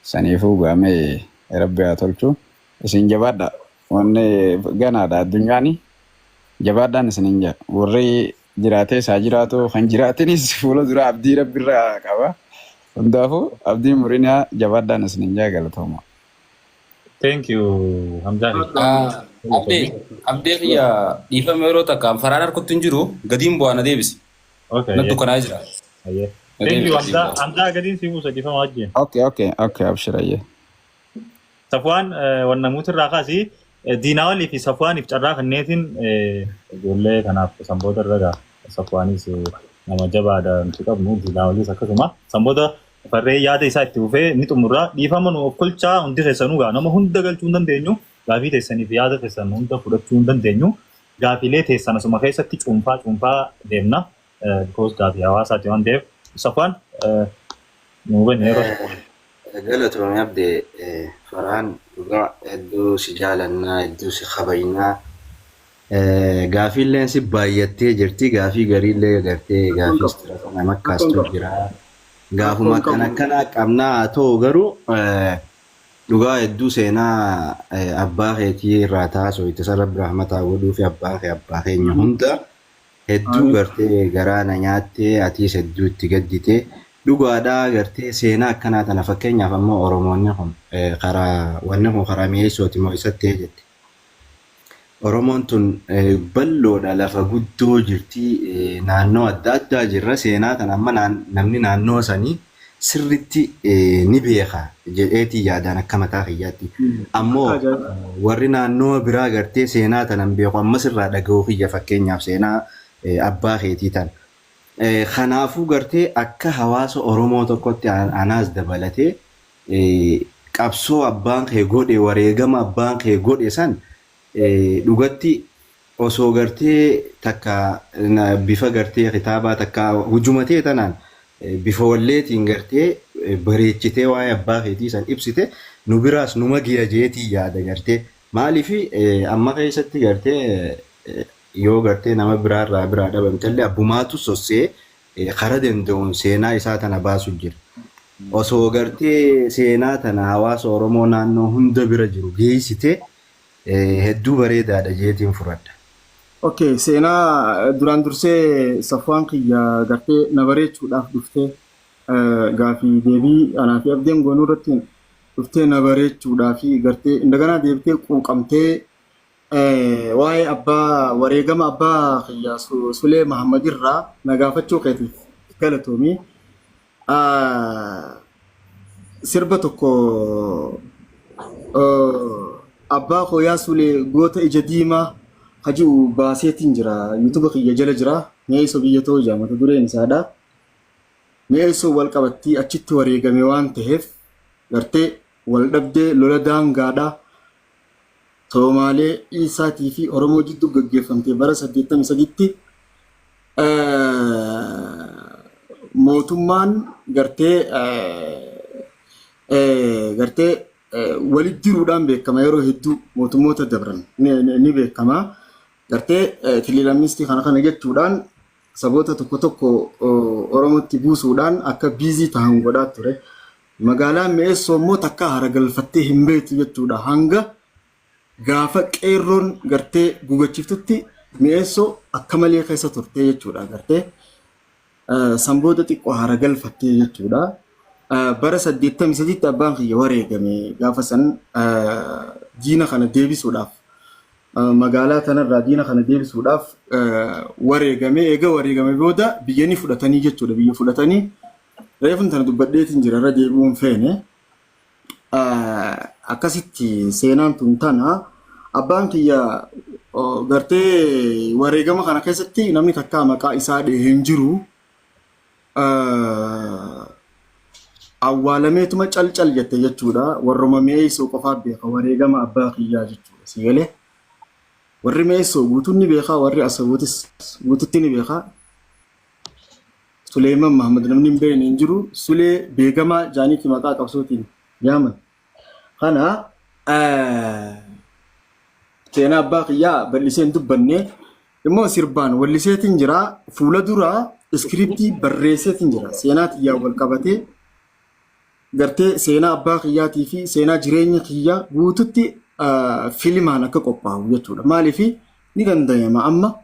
Saniifuu gaamee rabbi haa tolchu. Isin jabaadha. Wanni ganaadha addunyaani. Jabaadhaan isinin jedha. Warri jiraatee isaa jiraatu kan jiraatinis fuula dura abdii rabbirraa qaba. Hundaafuu abdii murinaa jabaadhaan isinin jedha galatooma. Thank you Hamzaa. Abdee, abdee kiyya dhiifama yeroo takka faraan harkutti hin jiru gadiin bu'aa na deebisi. Okay. Na dukkanaa jira. Ayyee. Na Thank you deebisi Hamzaa. gadiin bu'aa. Hamzaa gadiin si buusa dhiifama wajjin. Okay, abshir ayyee. Safwaan wanna muutirraa kaasii Diinaawalii fi Safwaaniif carraa kanneetiin ijoollee kanaaf sanboota irra gaa Safwaanis nama jabaadha nuti qabnu Diinaawaliis akkasuma sanboota farree yaada isaa itti fufee ni xumurra dhiifama nu of kolchaa hundi keessanuu gaa nama hunda galchuu hin dandeenyu gaafii teessaniif yaada keessan hunda fudhachuu hin dandeenyu gaafiilee teessan asuma keessatti cuunfaa cuunfaa deemna because gaafii hawaasaati waan ta'eef Safwaan nu hubanne yeroo Galatoomi Abde Farhaan dhugaa hedduu si jaalannaa hedduu si kabajnaa gaafiilleen si baay'attee jirti gaafii gariillee gartee gaafii istirafa nama kaastu jira gaafuma akkana akkanaa qabnaa haa ta'u garuu dhugaa hedduu seenaa abbaa keetii irraa taasoo itti rabbi rahmataa godhuu fi abbaa kee abbaa keenya hunda hedduu gartee garaa na nyaattee atiis hedduu itti gaddite dhugaadhaa gartee seenaa akkanaa tana fakkeenyaaf ammoo Oromoonni kun karaa wanni kun karaa mi'eessooti moo isatti jette. Oromoon tun bal'oodha lafa guddoo jirti naannoo adda addaa jirra seenaa tana amma namni naannoo sanii sirritti ni beeka jedheetii yaadaan akka mataa kiyyaatti. Ammoo warri naannoo biraa gartee seenaa tana hin beeku ammas irraa dhaga'uu kiyya fakkeenyaaf seenaa abbaa keetii tana. Kanaafuu gartee akka hawaasa Oromoo tokkotti anaas dabalatee qabsoo abbaan kee godhe wareegama abbaan kee godhe san dhugatti osoo gartee takka bifa gartee kitaabaa takka hujumatee tanaan bifa walleetiin gartee bareechitee waa'ee abbaa keetii san ibsite nu biraas numa giya jeetii yaada gartee maaliif amma keessatti gartee yoo gartee nama biraarraa biraa dhabamtellee abbumaatu sossee kara danda'uun seenaa isaa tana baasu jira. Osoo gartee seenaa tana hawaasa Oromoo naannoo hunda bira jiru geessite hedduu bareedaadha jeetiin fudhadha. Okay, seenaa duraan dursee Safwaan kiyya gartee na bareechuudhaaf dhuftee gaafii deebii anaa fi abdeen goonuu irratti dhuftee na bareechuudhaaf gartee indaganaa deebitee quuqamtee waa'ee abbaa wareegama abbaa kiyya Sulee Mahammad irraa na gaafachuu keetiif galatoomi. Sirba tokko abbaa koo yaa Sulee goota ija diimaa haji'u baaseetiin jira. YouTube kiyya jala jira. Mi'eessoo biyya too ija mata dureen isaadha. Mi'eessoo wal qabattii achitti wareegame waan ta'eef gartee wal dhabdee lola daangaadha. Soomaalee Iisaatii fi Oromoo jidduu gaggeeffamte bara 83tti mootummaan gartee gartee walitti diruudhaan beekama yeroo hedduu mootummoota dabran ni beekama. Gartee kiliilammistii kana kana jechuudhaan saboota tokko tokko Oromootti buusuudhaan akka biizii ta'an godhaa ture. Magaalaan Mi'eessoo immoo takka hara galfattee hin beektu jechuudha. Hanga gaafa qeerroon gartee gugachiftutti Mi'eessoo akka malee keessa turte jechuudha. Gartee sanboota xiqqoo hara galfattee jechuudha. Bara 83tti abbaan kiyya wareegame gaafa san diina kana deebisuudhaaf magaalaa tanarraa diina kana deebisuudhaaf wareegame. Eega wareegame booda biyya ni fudhatanii jechuudha. Biyya fudhatanii reefun tana dubbadheetiin jira irra deebi'uun feene. Akkasitti seenaan tun tana abbaan kiyya gartee wareegama kana keessatti namni takkaa maqaa isaa dhahee hin jiru. Awwaalameetuma cal cal jette jechuudha. Warruma mi'eessuu qofaaf beeka wareegama abbaa kiyyaa jechuudha. Si galee? Warri Meessoo guutuun ni beekaa, warri Asabootis guututti ni beekaa. Suleeman Mahamad namni hin beekne hin jiru. Sulee beekamaa jaaniiti maqaa qabsootiin yaaman. Kana seenaa abbaa kiyyaa bal'isee hin dubbanne immoo sirbaan walliseetiin jira. Fuula dura iskiriptii barreesseetiin jira. Seenaa tiyyaan wal qabatee gartee seenaa abbaa kiyyaatii fi seenaa jireenya kiyyaa guututti filimaan akka qophaa'u jechuudha. Maaliif ni danda'ama amma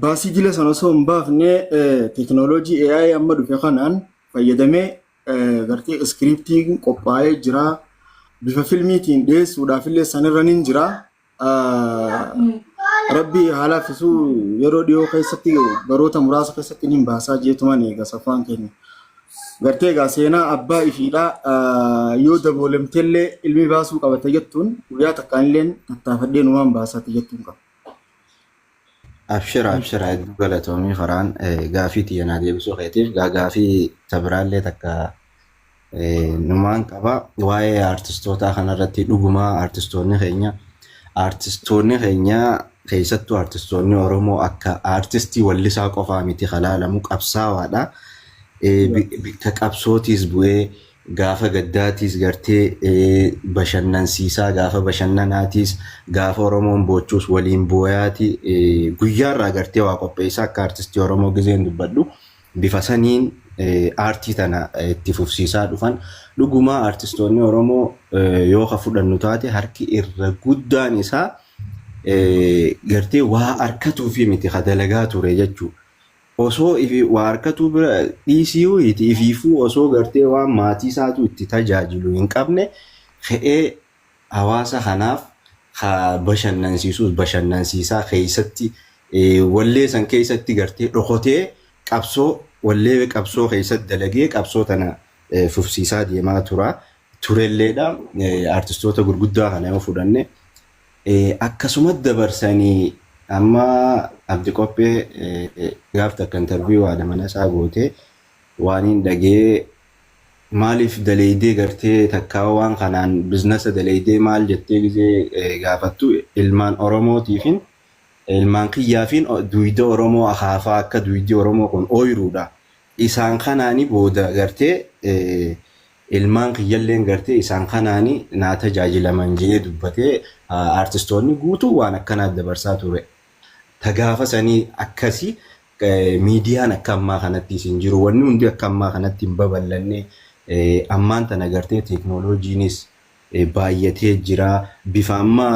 baasii jila sana osoo hin baafne teekinooloojii AI amma dhufe kanaan fayyadamee gartee iskiriiptiin qophaa'ee jira. Bifa filmiitiin dhiyeessuudhaaf illee sanirra ni jira. Rabbi haa laaffisu yeroo dhiyoo keessatti baroota muraasa keessatti ni baasaa jeetuman eega safaan keenya. Gartee egaa seenaa abbaa ifiidhaa yoo daboolemtellee ilmi baasuu qabate jettuun guyyaa takkaan illee tattaafadhee numaan baasaati jettuun qaba. Abshira abshira hedduu galatoomii faraan gaafii tiyya naa deebisuu keetiif gaafii tabiraallee takka numaan qaba waa'ee artistootaa kanarratti dhugumaa artistoonni keenya keessattuu artistoonni Oromoo akka artistii wallisaa qofaa miti kalaalamu qabsaawaadha. Bikka qabsootiis bu'ee gaafa gaddaatiis gartee bashannansiisaa gaafa bashannanaatiis gaafa Oromoon boochuus waliin booyaati guyyaarraa gartee waa qopheessaa akka artistii Oromoo gizeen dubbadhu bifa saniin aartii tana itti fufsiisaa dhufan dhugumaa artistoonni Oromoo yoo ka fudhannu taate harki irra guddaan isaa gartee waa harkatuufi miti ka dalagaa ture jechuudha. Osoo ifi waa harkatuu bira dhiisii ifiifuu osoo gartee waan maatii isaatu itti tajaajilu hin qabne ka'ee hawaasa kanaaf ka bashannansiisuus bashannansiisaa keessatti wallee san keessatti gartee dhokotee qabsoo wallee qabsoo keessatti dalagee qabsoo tana fufsiisaa deemaa tura. Turelleedha. Artistoota gurguddaa kana yoo fudhanne akkasuma dabarsanii amma Abdi Qophee gaaf takka interview haadha mana isaa gootee waan hin dhagee maaliif daleeydee gartee takkaa waan kanaan business daleeydee maal jettee gizee gaafattu ilmaan Oromootiifin ilmaan kiyyaafiin duyda Oromoo akaafaa akka duydi Oromoo kun ooyiruudha. Isaan kanaani booda gartee ilmaan kiyyalleen gartee isaan kanaani naa tajaajilaman jee dubbatee artistoonni guutuu waan akkanaa dabarsaa ture. Ta gaafa sanii akkasii miidiyaan akka ammaa kanatti isin jiru wanni hundi akka ammaa kanatti hin babal'anne ammaan tana gartee teeknooloojiinis baay'atee jira. Bifa amma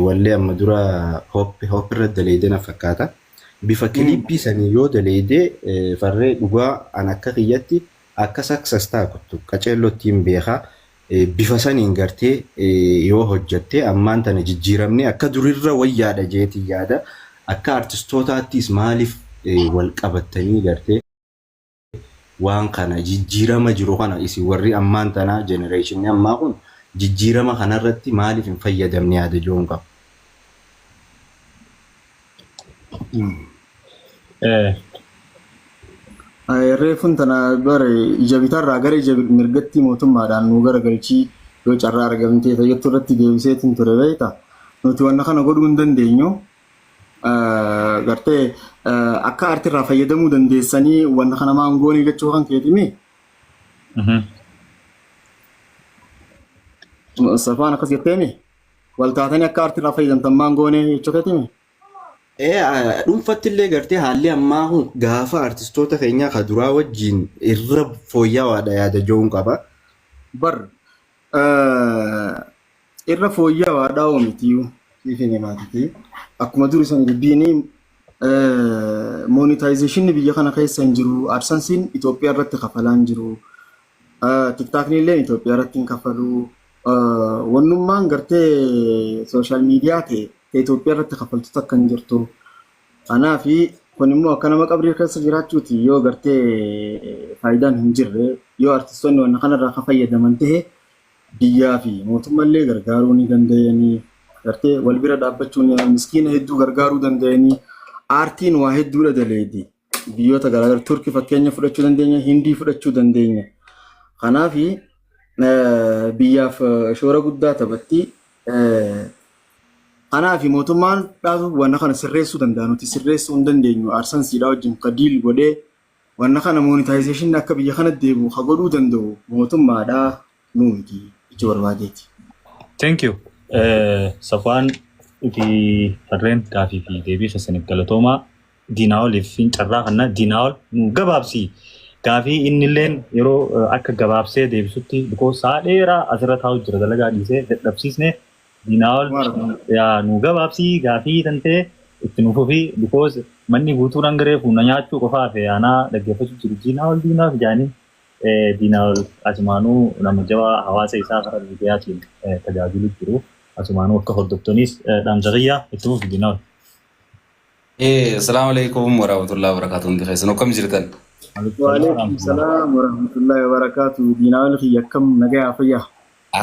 wallee amma dura hoop irra daleeyde na fakkaata. Bifa kiliippii sanii yoo daleeyde farree dhugaa an akka kiyyatti akka success taatu qaceellootti hin beekaa. Bifa saniin gartee yoo hojjatte ammaan tana jijjiiramne akka durirra wayyaadha jeetii yaada. Akka artistootaattis maaliif wal qabattanii gartee waan kana jijjiirama jiru kana isin warri ammaan tanaa generation ammaa kun jijjiirama kanarratti maaliif hin fayyadamne yaada jiruun qaba. Reefuun tana bare ija bitaarraa gara ija mirgatti mootummaadhaan nu garagalchii yoo carraa argamtee fayyadtuu irratti deebiseetiin ture beekta. Nuti wanna kana godhuu hin dandeenyu. Gartee akka aartiirraa fayyadamuu dandeessanii wanna kana maangoonii jechuu kan keetimi. Safaan akkas jetteemi. Wal taatanii akka aartiirraa fayyadamtan maangoonii jechuu keetimi. Dhuunfatti illee gartee haalli ammaa kun gaafa artistoota keenyaa ka duraa wajjin irra fooyya'aadha yaada jiruun qaba. Bar irra fooyya'aadha oomitiyu siif hin himaatiti. Akkuma duri san dubbiin monetization biyya kana keessa hin jiru. AdSense'n Itoophiyaa irratti kafalaa hin jiru. TikTokni illee Itoophiyaa irratti hin kafalu. Wannummaan gartee social media ta'e Itoophiyaa irratti kafaltu takka hin jirtu. Kanaafi kun immoo akka nama qabrii keessa jiraachuuti yoo gartee faayidaan hin jirre yoo artistoonni wanna kanarraa kan fayyadaman ta'e biyyaa fi mootummallee gargaaruu ni danda'anii gartee wal bira dhaabbachuun miskiina hedduu gargaaruu danda'anii aartiin waa hedduudha daleedi. Biyyoota garaagaraa Turkii fakkeenya fudhachuu dandeenya, Hindii fudhachuu dandeenya. Kanaafi biyyaaf shoora guddaa taphatti. Kanaaf mootummaan dhaatu wanna kana sirreessuu danda'a. Nuti sirreessuu hin dandeenyu. AdSense-iidhaa wajjin ka deal godhee wanna kana monetization akka biyya kana deemu ka godhuu danda'u mootummaadhaa, nuu miti jechuu barbaadeeti. Thank you. Safwaan fi farreen gaafii fi deebii keessaniif galatoomaa. Diinaa'oliif fi carraa kana Diinaa'ol nu gabaabsi. Gaafii innilleen yeroo akka gabaabsee deebisutti, because sa'a dheeraa asirra taa'u jira, dalagaa dhiisee dadhabsiisne. Diinaa'ol, yaa nu gabaabsii gaafii tantee itti nu fufi, because manni guutuun hangaree fuuna nyaachuu qofaa fi aanaa dhaggeeffachuu jiru. Diinaa'ol, Diinaa'ol jaanii. Diinaa'ol asumaanuu nama jabaa hawaasa isaa karaa miidiyaatiin tajaajilu jiru. Asumaanuu akka hordoftonis dhaamsa kiyyaa itti fufi, Diinaa'ol. Asalaamu alaikum warahmatullahi wabarakatuh. Hundi keessan akkam jirtan? Waalaikum salaam warahmatullahi wabarakatuh. Diinaa'ol kiyya, akkam, nagayaa, fayyaa?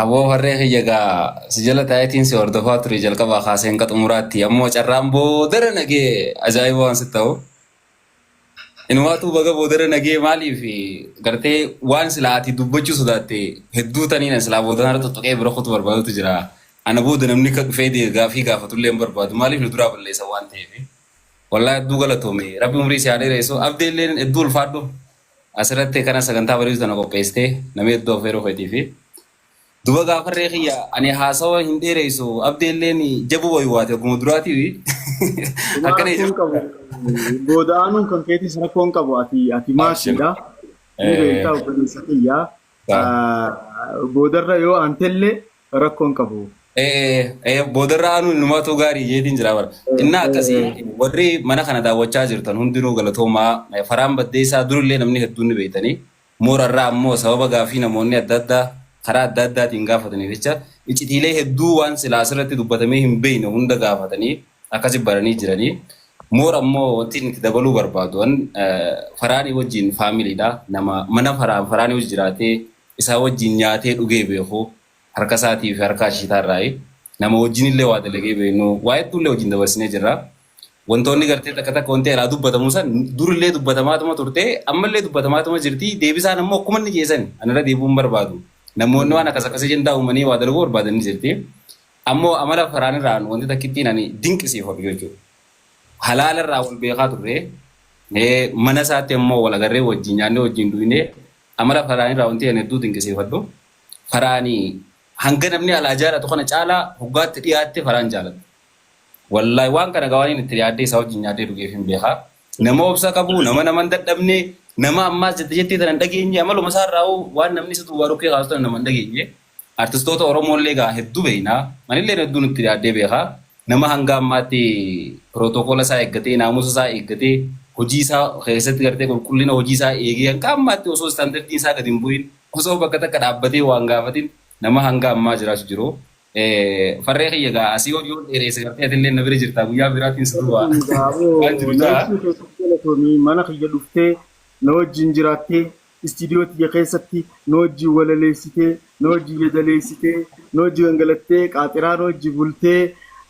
Aboo farree kiyya, gaa si jala taa'eetiin si hordofaa ture jalqabaa kaasee hanga xumuraatti. Ammoo carraan boodara nagee ajaa'iba waan sitti ta'u. Inumaatu baga boodara nagee, maaliif gartee waan silaa ati dubbachuu sodaatte hedduu taniin silaa boodana tuttuqee bira kutu barbaadutu jira. Ana booda namni akka dhufee gaafii gaafatullee hin barbaadu. Maaliif nu duraa balleessa waan ta'eef. Wallaahi hedduu galatoome. Rabbi umrii si haa dheeressu. Abdeelleen hedduu ulfaadhu. Asirratti kana sagantaa bareedu tana qopheessitee namni hedduu affeeruu keetii fi. Duba gaafarree kiyya, ani haasawa hin dheeressu. Abdeelleen jabuu wayii waate oguma duraatiif. Akkana Rakkoon qabu. Booda aanuun kan keetis rakkoon qabu, ati maatiidha. Ni beektaa, obboleessa kiyyaa. Boodarra yoo aantellee rakkoon qabu. Boodarra aanuun inumaatu gaarii jeetiin jira bara. Innaa akkasii, warri mana kana daawwachaa jirtan hundinuu galatoomaa. Faraan Baddeessaa durillee namni hedduun ni beektanii. Moorarraa ammoo sababa gaafii namoonni adda addaa karaa adda addaatiin gaafataniif jecha icitiilee hedduu waan silaa asirratti dubbatamee hin beekne hunda gaafatanii akkasi baranii jiranii. Moor ammoo wanti inni itti dabaluu barbaadu, Faraanii wajjin family dha. Nama mana Faraanii wajjin jiraatee, isaa wajjin nyaatee dhugee beeku, harka isaatii fi harka ashiitaarraayi. Nama wajjin illee waa dalagee beeknu, waa hedduullee wajjin dabarsinee jirra. Wantoonni gartee takka takka wanti alaa dubbatamu san durillee dubbatamaatuma turte, ammallee dubbatamaatuma jirti. Deebisaan ammoo akkuma inni jeesan anirra deebi'uu hin barbaadu. Namoonni waan akkas akkasii jendaa uumanii waa dalaguu barbaadan ni jirti. Ammoo amala Faraanirraan wanti takkittiin ani dinqisiifadhu jechuudha. Halaalarraa wal beekaa turre, mana isaatti ammoo wal agarree wajjin nyaannee wajjin duynee, amala Faraanirraa wanti ani hedduu dinqisiifadhu. Faraanii hanga namni alaa jaalatu kana caalaa hoggaatti dhiyaatte Faraan jaalatu. Wallaahi waan kana gawaaniin itti dhiyaaddee isaa wajjin nyaadhee dhugeef hin beekaa. Nama obsa qabu, nama nama hin dadhabne, nama ammaas jette jettee tana hin dhageenye, amaluma isaarraa waan namni isa duwwaa rukkee kaasu tana nama hin dhageenye. Artistoota Oromoollee gaa hedduu beekna. Anillee hedduun itti dhiyaaddee beekaa. Nama hanga ammaatti protocol isaa eeggatee, naamusa isaa eeggatee, hojii isaa keessatti gartee qulqullina hojii isaa eegee hanga ammaatti osoo standard-iin isaa gadi hin bu'in, osoo bakka takka dhaabbatee waan gaafatin nama hanga ammaa jiraatu jiru. Farree kiyya, gaa asii yoo dheereesse gartee atillee na bira jirta, guyyaa biraatiin si duwwaa waan jiru ta'a. Galatoomii, mana kiyya dhuftee na wajjin jiraattee, istiidiyoo tiyya keessatti na wajjin walaleessitee, na wajjin yedaleessitee, na wajjin gangalattee, qaaxiraa na wajjin bultee,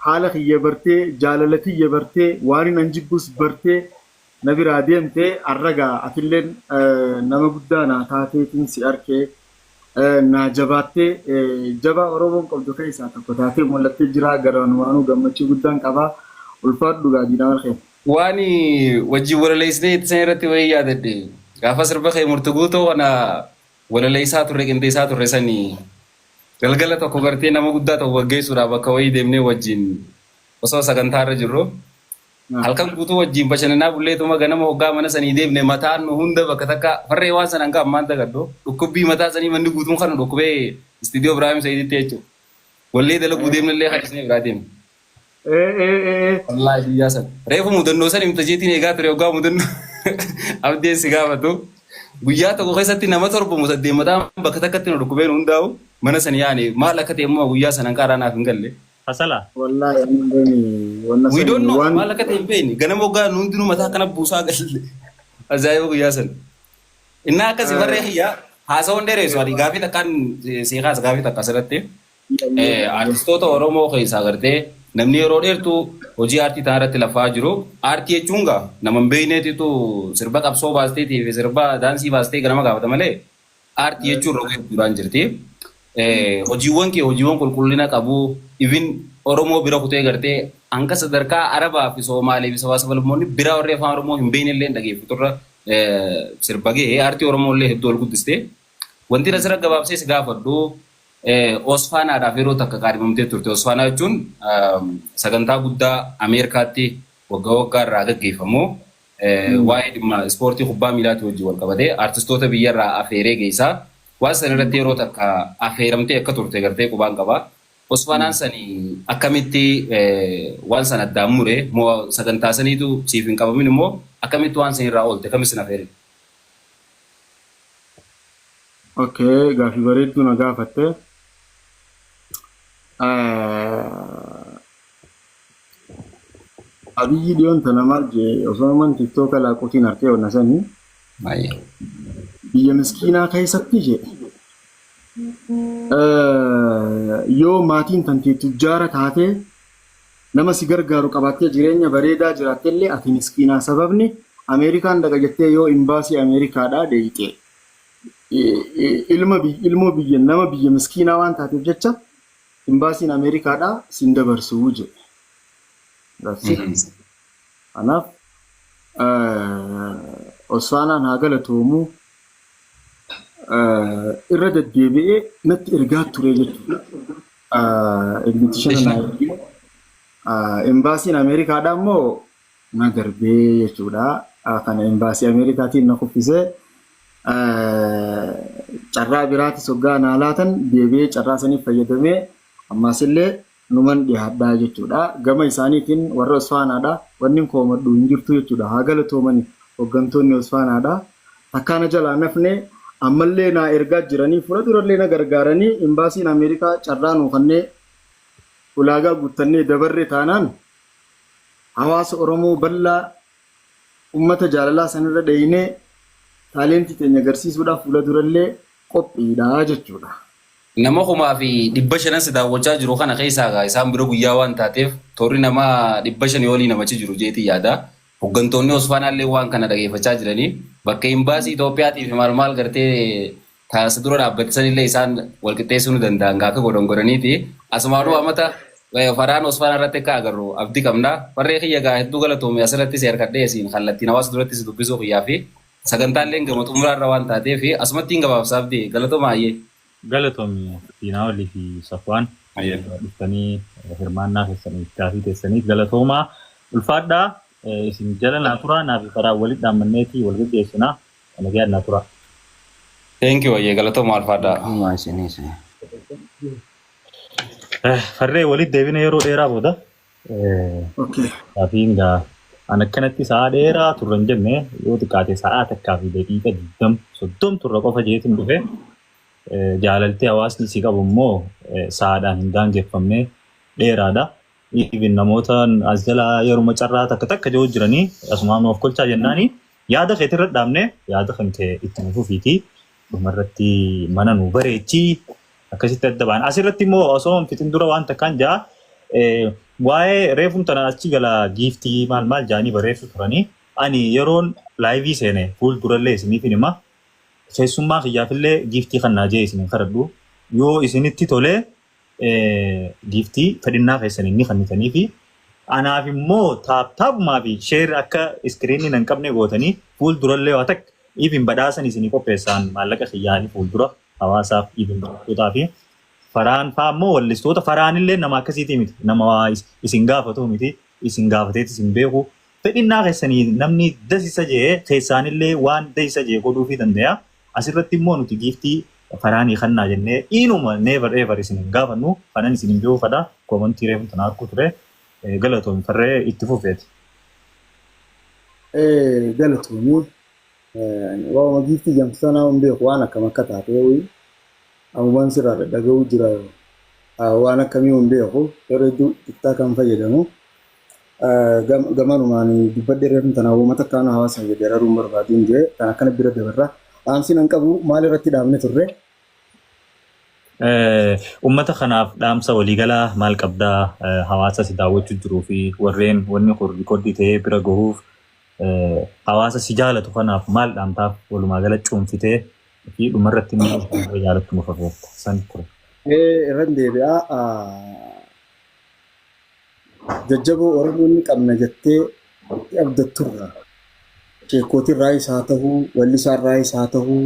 haala kiyya bartee, jaalala tiyya bartee, waan hin anjibbus bartee na biraa deemtee, arragaa atilleen nama guddaa naa taateetiin si arkee, naa jabaattee, jabaa Oromoon qabdu keessaa tokko taatee mul'attee jira. Garanumaanuu gammachuu guddaan qabaa. Ulfaadhu gaadiidha malkee. Waan wajjin walaleessitee itti san irratti wayii yaadadhe. Gaafa sirba kee murti guutoo kana walaleessaa turre, qindeessaa turre sanii, galgala tokko gartee nama guddaa tokko gaggeessuudhaaf bakka wayii deemnee wajjin osoo sagantaa irra jirru, halkan guutuu wajjin bashannanaa bulleetuma ganama hoggaa mana sanii deemne mataan nu hunda bakka takka. Farree, waan sana hanga ammaan dagadhu, dhukkubbii mataa sanii manni guutuun kan nu dhukkubee istiidiyoo Ibraahim Sa'iditti jechuudha. Wallee dalaguu deemnellee kan isin biraa deemne. Wallaahi guyyaa sana. Reefu mudannoo san himta jeetiin eegaa ture, hoggaa mudannoo abdeen si gaafatu. Guyyaa tokko keessatti nama torba moo saddeet mataan bakka takkatti nu dhukkubeen hundaa'u mana sana yaane, maal akka ta'e immoo guyyaa sana hanqaaraa naaf hin galle. Fasala. Wallaahi ani hin beekne wanna We don't sani know waan maal akka ta'e hin beekne. Ganama hoggaa nu hundinuu mataa akkana buusaa galle. Ajaa'iba guyyaa sana. Innaa akkasii, farree kiyya, haasawwan dheeressu, ani gaafii takkaan sii kaasa, gaafii takka asirratti. Artistoota Oromoo keessaa gartee namni yeroo dheertuu hojii aartii ta'an irratti lafaa jiru. Aartii jechuun gaa nama hin beekneetitu sirba qabsoo baasteetii fi sirba daansii baastee ganama gaafata malee, aartii jechuun roga hedduudhaan jirti. Hojiiwwan kee hojiiwwan qulqullina qabu, even Oromoo bira kutee gartee hanga sadarkaa Arabaa fi Soomaalee fi sabaa sablammoonni biraa warri afaan Oromoo hin beekne illee dhageeffaturra sirba ga'ee aartii Oromoo illee hedduu ol guddiste. Wanti asirra gabaabsee si gaafadhu, Osfaanaadhaaf yeroo takka kaadhimamtee turte. Osfaanaa jechuun sagantaa guddaa Ameerikaatti waggaa waggaa irraa gaggeeffamu, waa'ee dhimma ispoortii kubbaa miilaatii wajjin wal qabatee artistoota biyyarraa afeeree geessaa. Waan sana irratti yeroo takka afeeramtee akka turte gartee qubaan qaba. Osfaanaan sani akkamitti waan sana addaan mure? Moo sagantaa saniitu siif hin qabamin, immoo akkamitti waan sanirraa oolte? Kamis sin afeere? Okay, gaafii bareedduu na gaafatte. Abiyyi dhiyoon tana maal jee, osoo naman TikToka laaquutiin harkee onna sanii biyya miskiinaa keessatti jee, yoo maatiin tantee tujjaara taatee nama si gargaaru qabaattee jireenya bareedaa jiraattellee ati miskiinaa. Sababni Ameerikaan dhaqa jettee yoo imbaasii Ameerikaadhaa deeyxe ilma ilmoo biyya nama biyya miskiinaa waan taateef jecha imbaasiin Ameerikaadhaa sin dabarsuu jedhe. That's it. Kanaaf Osfaanaan haa galatoomuu, irra deddeebi'ee natti ergaa ture jechuudha. Invitation naa ergee imbaasiin Ameerikaadhaa immoo na darbee jechuudha. Kana imbaasii Ameerikaatiin na kuffisee, carraa biraatis hoggaa naa laatan deebi'ee carraa saniif fayyadamee ammas illee numan dhiyaadhaa jechuudha. Gama isaaniitiin warra Osfaanaadha. Wanni koomadhu hin jirtu jechuudha. Haa galatoomani hooggantoonni Osfaanaadha. Takkaana jalaa nafne, ammallee naa ergaa jiranii, fuula durallee na gargaaranii. Imbaasiin Ameerikaa carraa nuu kannee ulaagaa guuttannee dabarre taanaan hawaasa Oromoo bal'aa ummata jaalalaa sanirra dheeyinee taalentii teenya agarsiisuudhaaf fuula durallee qophiidha jechuudha. Nama 500,000 si daawwachaa jiru kana keessaa isaan bira guyyaa waan taateef toorri nama 500 olii namachi jiru jeetii yaada. Hooggantoonni Osfaanaallee waan kana dhageeffachaa jiranii bakka imbaasii Itoophiyaatii fi maal maal gartee taasisa dura dhaabbatisanillee isaan walqixxeessuu ni danda'an gaafa godhan godhaniiti. Asumaanuu amata Farhaan Osfaanaa irratti akka agarru abdii qabna. Farree kiyya gaa hedduu galatoome, asirratti si harkadhee asiin kallattiin hawaasa duratti si dubbisuu kiyyaa fi sagantaalleen gama xumuraarra waan taateef asumatti hin gabaabsa, abdii galatooma hayyee. Galatoomi Diinaa Olii fi Safwaan, dhuftanii hirmaannaa keessaniif, gaafii teessaniif galatoomaa, ulfaadhaa. Isin jala naa turaa, naa fi karaa walitti dhaammanneeti wal geggeessinaa, nagaan naa turaa. Thank you, hayyee, galatooma, ulfaadhaa. Humaa isinis. Farree, walitti deebina yeroo dheeraa booda. Gaafiin gaa an akkanatti sa'a dheeraa turre hin jenne, yoo xiqqaate sa'a 1:20 30 turre qofa jeetiin dhufe. Jaalaltii hawaasni si qabu immoo sa'aadhaan hin daangeffamne, dheeraadha. Even namoota as jalaa yeruma carraa takka takka jiru jiranii asumaan of kolchaa jennaani, yaada keetirra dhaabne, yaada kan kee itti nu fufiitii dhumarratti mana nu bareechii akkasitti adda ba'an. Asirratti immoo osoo hin fixin dura waan takkaan jaa, waa'ee reefuun tana achi gala giiftii maal maal jaanii barreessu turanii, ani yeroon live seene fuul durallee isiniif hima, keessummaa kiyyaafillee giiftii kan naa jee isin hin kadhadhu. Yoo isinitti tolee giiftii fedhinnaa keessanii ni kennitanii fi anaaf immoo tap tapumaa fi share akka screenii hin qabne gootanii fuul durallee waa takka even badhaasan isinii qopheessaan maallaqa kiyyaanii fuuldura hawaasaaf, even barattootaa fi Farhaan faa immoo wallistoota. Farhaanillee nama akkasiitii miti, nama waa isin gaafatu miti, isin gaafateetis hin beeku. Fedhinnaa keessanii namni dasisa jee keessaanillee waan dasisa jee godhuufii danda'a. Asirratti immoo nuti giiftii Farhaanii kannaa jennee inuma never ever isin hin gaafannu, kanan isin hin beeku fadha. Commentii reefu tana arguu ture. Galatoomi farree, itti fufeeti. Galatoomii. Waa'uma giiftii jedhamtu sanaa hin beeku, waan akkam akka taate ammumaan sirraa dhaga'uu jira, waan akkamii hin beeku, yeroo hedduu TikTok kan fayyadamu. Gamanumaan dubbadhee reefu tana uummata akkaan hawaasa jedhee barbaaduun jee kan akkana bira dabarra. Dhaamsi nan qabu, maal irratti dhaabne turre? Uummata kanaaf dhaamsa waliigalaa maal qabdaa, hawaasa si daawwachuu jiruu fi warreen wanni kun rikoordii ta'ee bira gahuuf, hawaasa si jaalatu kanaaf maal dhaamtaaf, walumaa gala cuunfitee fi dhumarratti immoo jaalattu nuuf afeerta san ture. Irran deebi'aa. Jajjaboo Oromoon ni qabna jettee itti abdatturra. Sheekootirraayis haa ta'uu, wallisaarraayis haa ta'uu,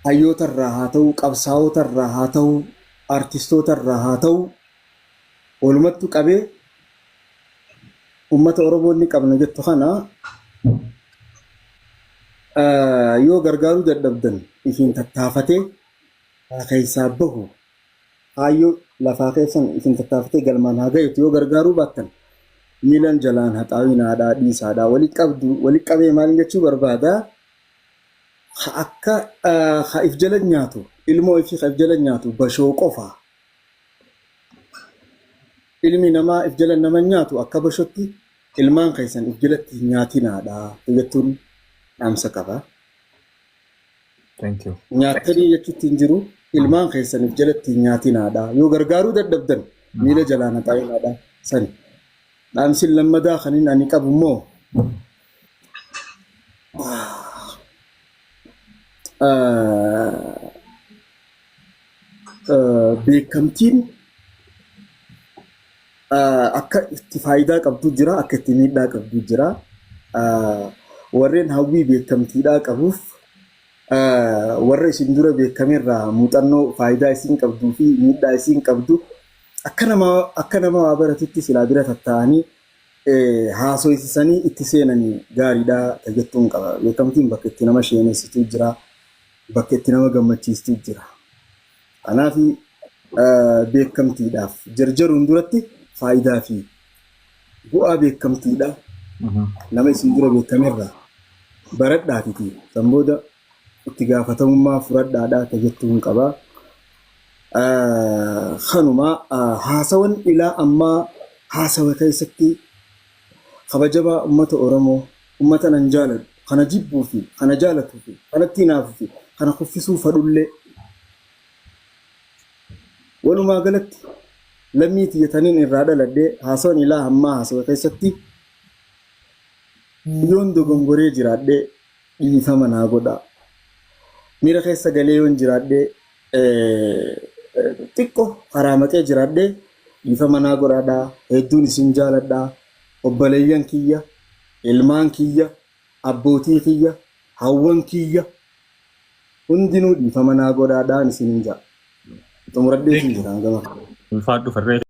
hayyootarraa haa ta'uu, qabsaa'otarraa haa ta'uu, artistootarraa haa ta'uu, walumattu qabee uummata Oromoon ni qabna jettu kana yoo gargaaruu dadhabdan isin tattaafatee haa keessaa bahu, kaayyoo lafaa keessan isin tattaafatee galmaan haa gaheetu yoo gargaaruu baattan miilan jalaan haxaawinaadhaa dhiisaadhaa. Walitti qabdu walitti qabee maal jechuu barbaada? Akka ha if jala nyaatu, ilmoo ifii ha if jala nyaatu bashoo qofa. Ilmi namaa if jala nama nyaatu akka bashotti ilmaan keessan if jalatti hin nyaatinaadha jettuun dhaamsa qaba. Thank you. Nyaattanii jechuutti hin jiru, ilmaan keessan if jalatti hin nyaatinaadha. Yoo gargaaruu dadhabdan miila jalaan haxaa'inaadha sani. Dhaamsi lammadaa kan inni ani qabu immoo beekamtiin akka itti faayidaa qabdu jira, akka itti miidhaa qabdu jira. Warreen hawwii beekamtiidhaa qabuuf warra isin dura beekamerraa muuxannoo faayidaa isin qabduu fi miidhaa isin qabdu akka nama waa baratutti silaa bira tatta'anii haasoysisanii itti seenanii gaariidha jettuun qaba. Beekamtiin bakka itti nama sheenessitu jira, bakka itti nama gammachiistu jira. Kanaaf beekamtiidhaaf jarjaruun duratti faayidaa fi bu'aa beekamtiidha nama isin dura beekamerraa baradhaatiti san booda itti gaafatamummaa fudhadhaadhaa jettuun qaba. Kanuma haasawan ilaa ammaa haasawa keessatti kabajabaa uummata Oromoo, uummata nan jaaladhu kana jibbuu fi kana jaalatuu fi kanatti hinaafuu fi kana kuffisuu fadhullee, walumaa galatti lammii tiyyataniin irraa dhaladhee, haasawan ilaa ammaa haasawa keessatti yoon dogongoree jiraadhee dhiifama naa godhaa. Miira keessa galee yoon jiraadhee, xiqqoo karaa maqee jiraadhee dhiifama naa godhaadhaa. Hedduun isin jaaladhaa. Obboleeyyan kiyya, ilmaan kiyya, abbootii kiyya, hawwan kiyya hundinuu dhiifama naa godhaadhaan isinin ja'a. Xumuradhee isin jira hangama. Ulfaadhu farree.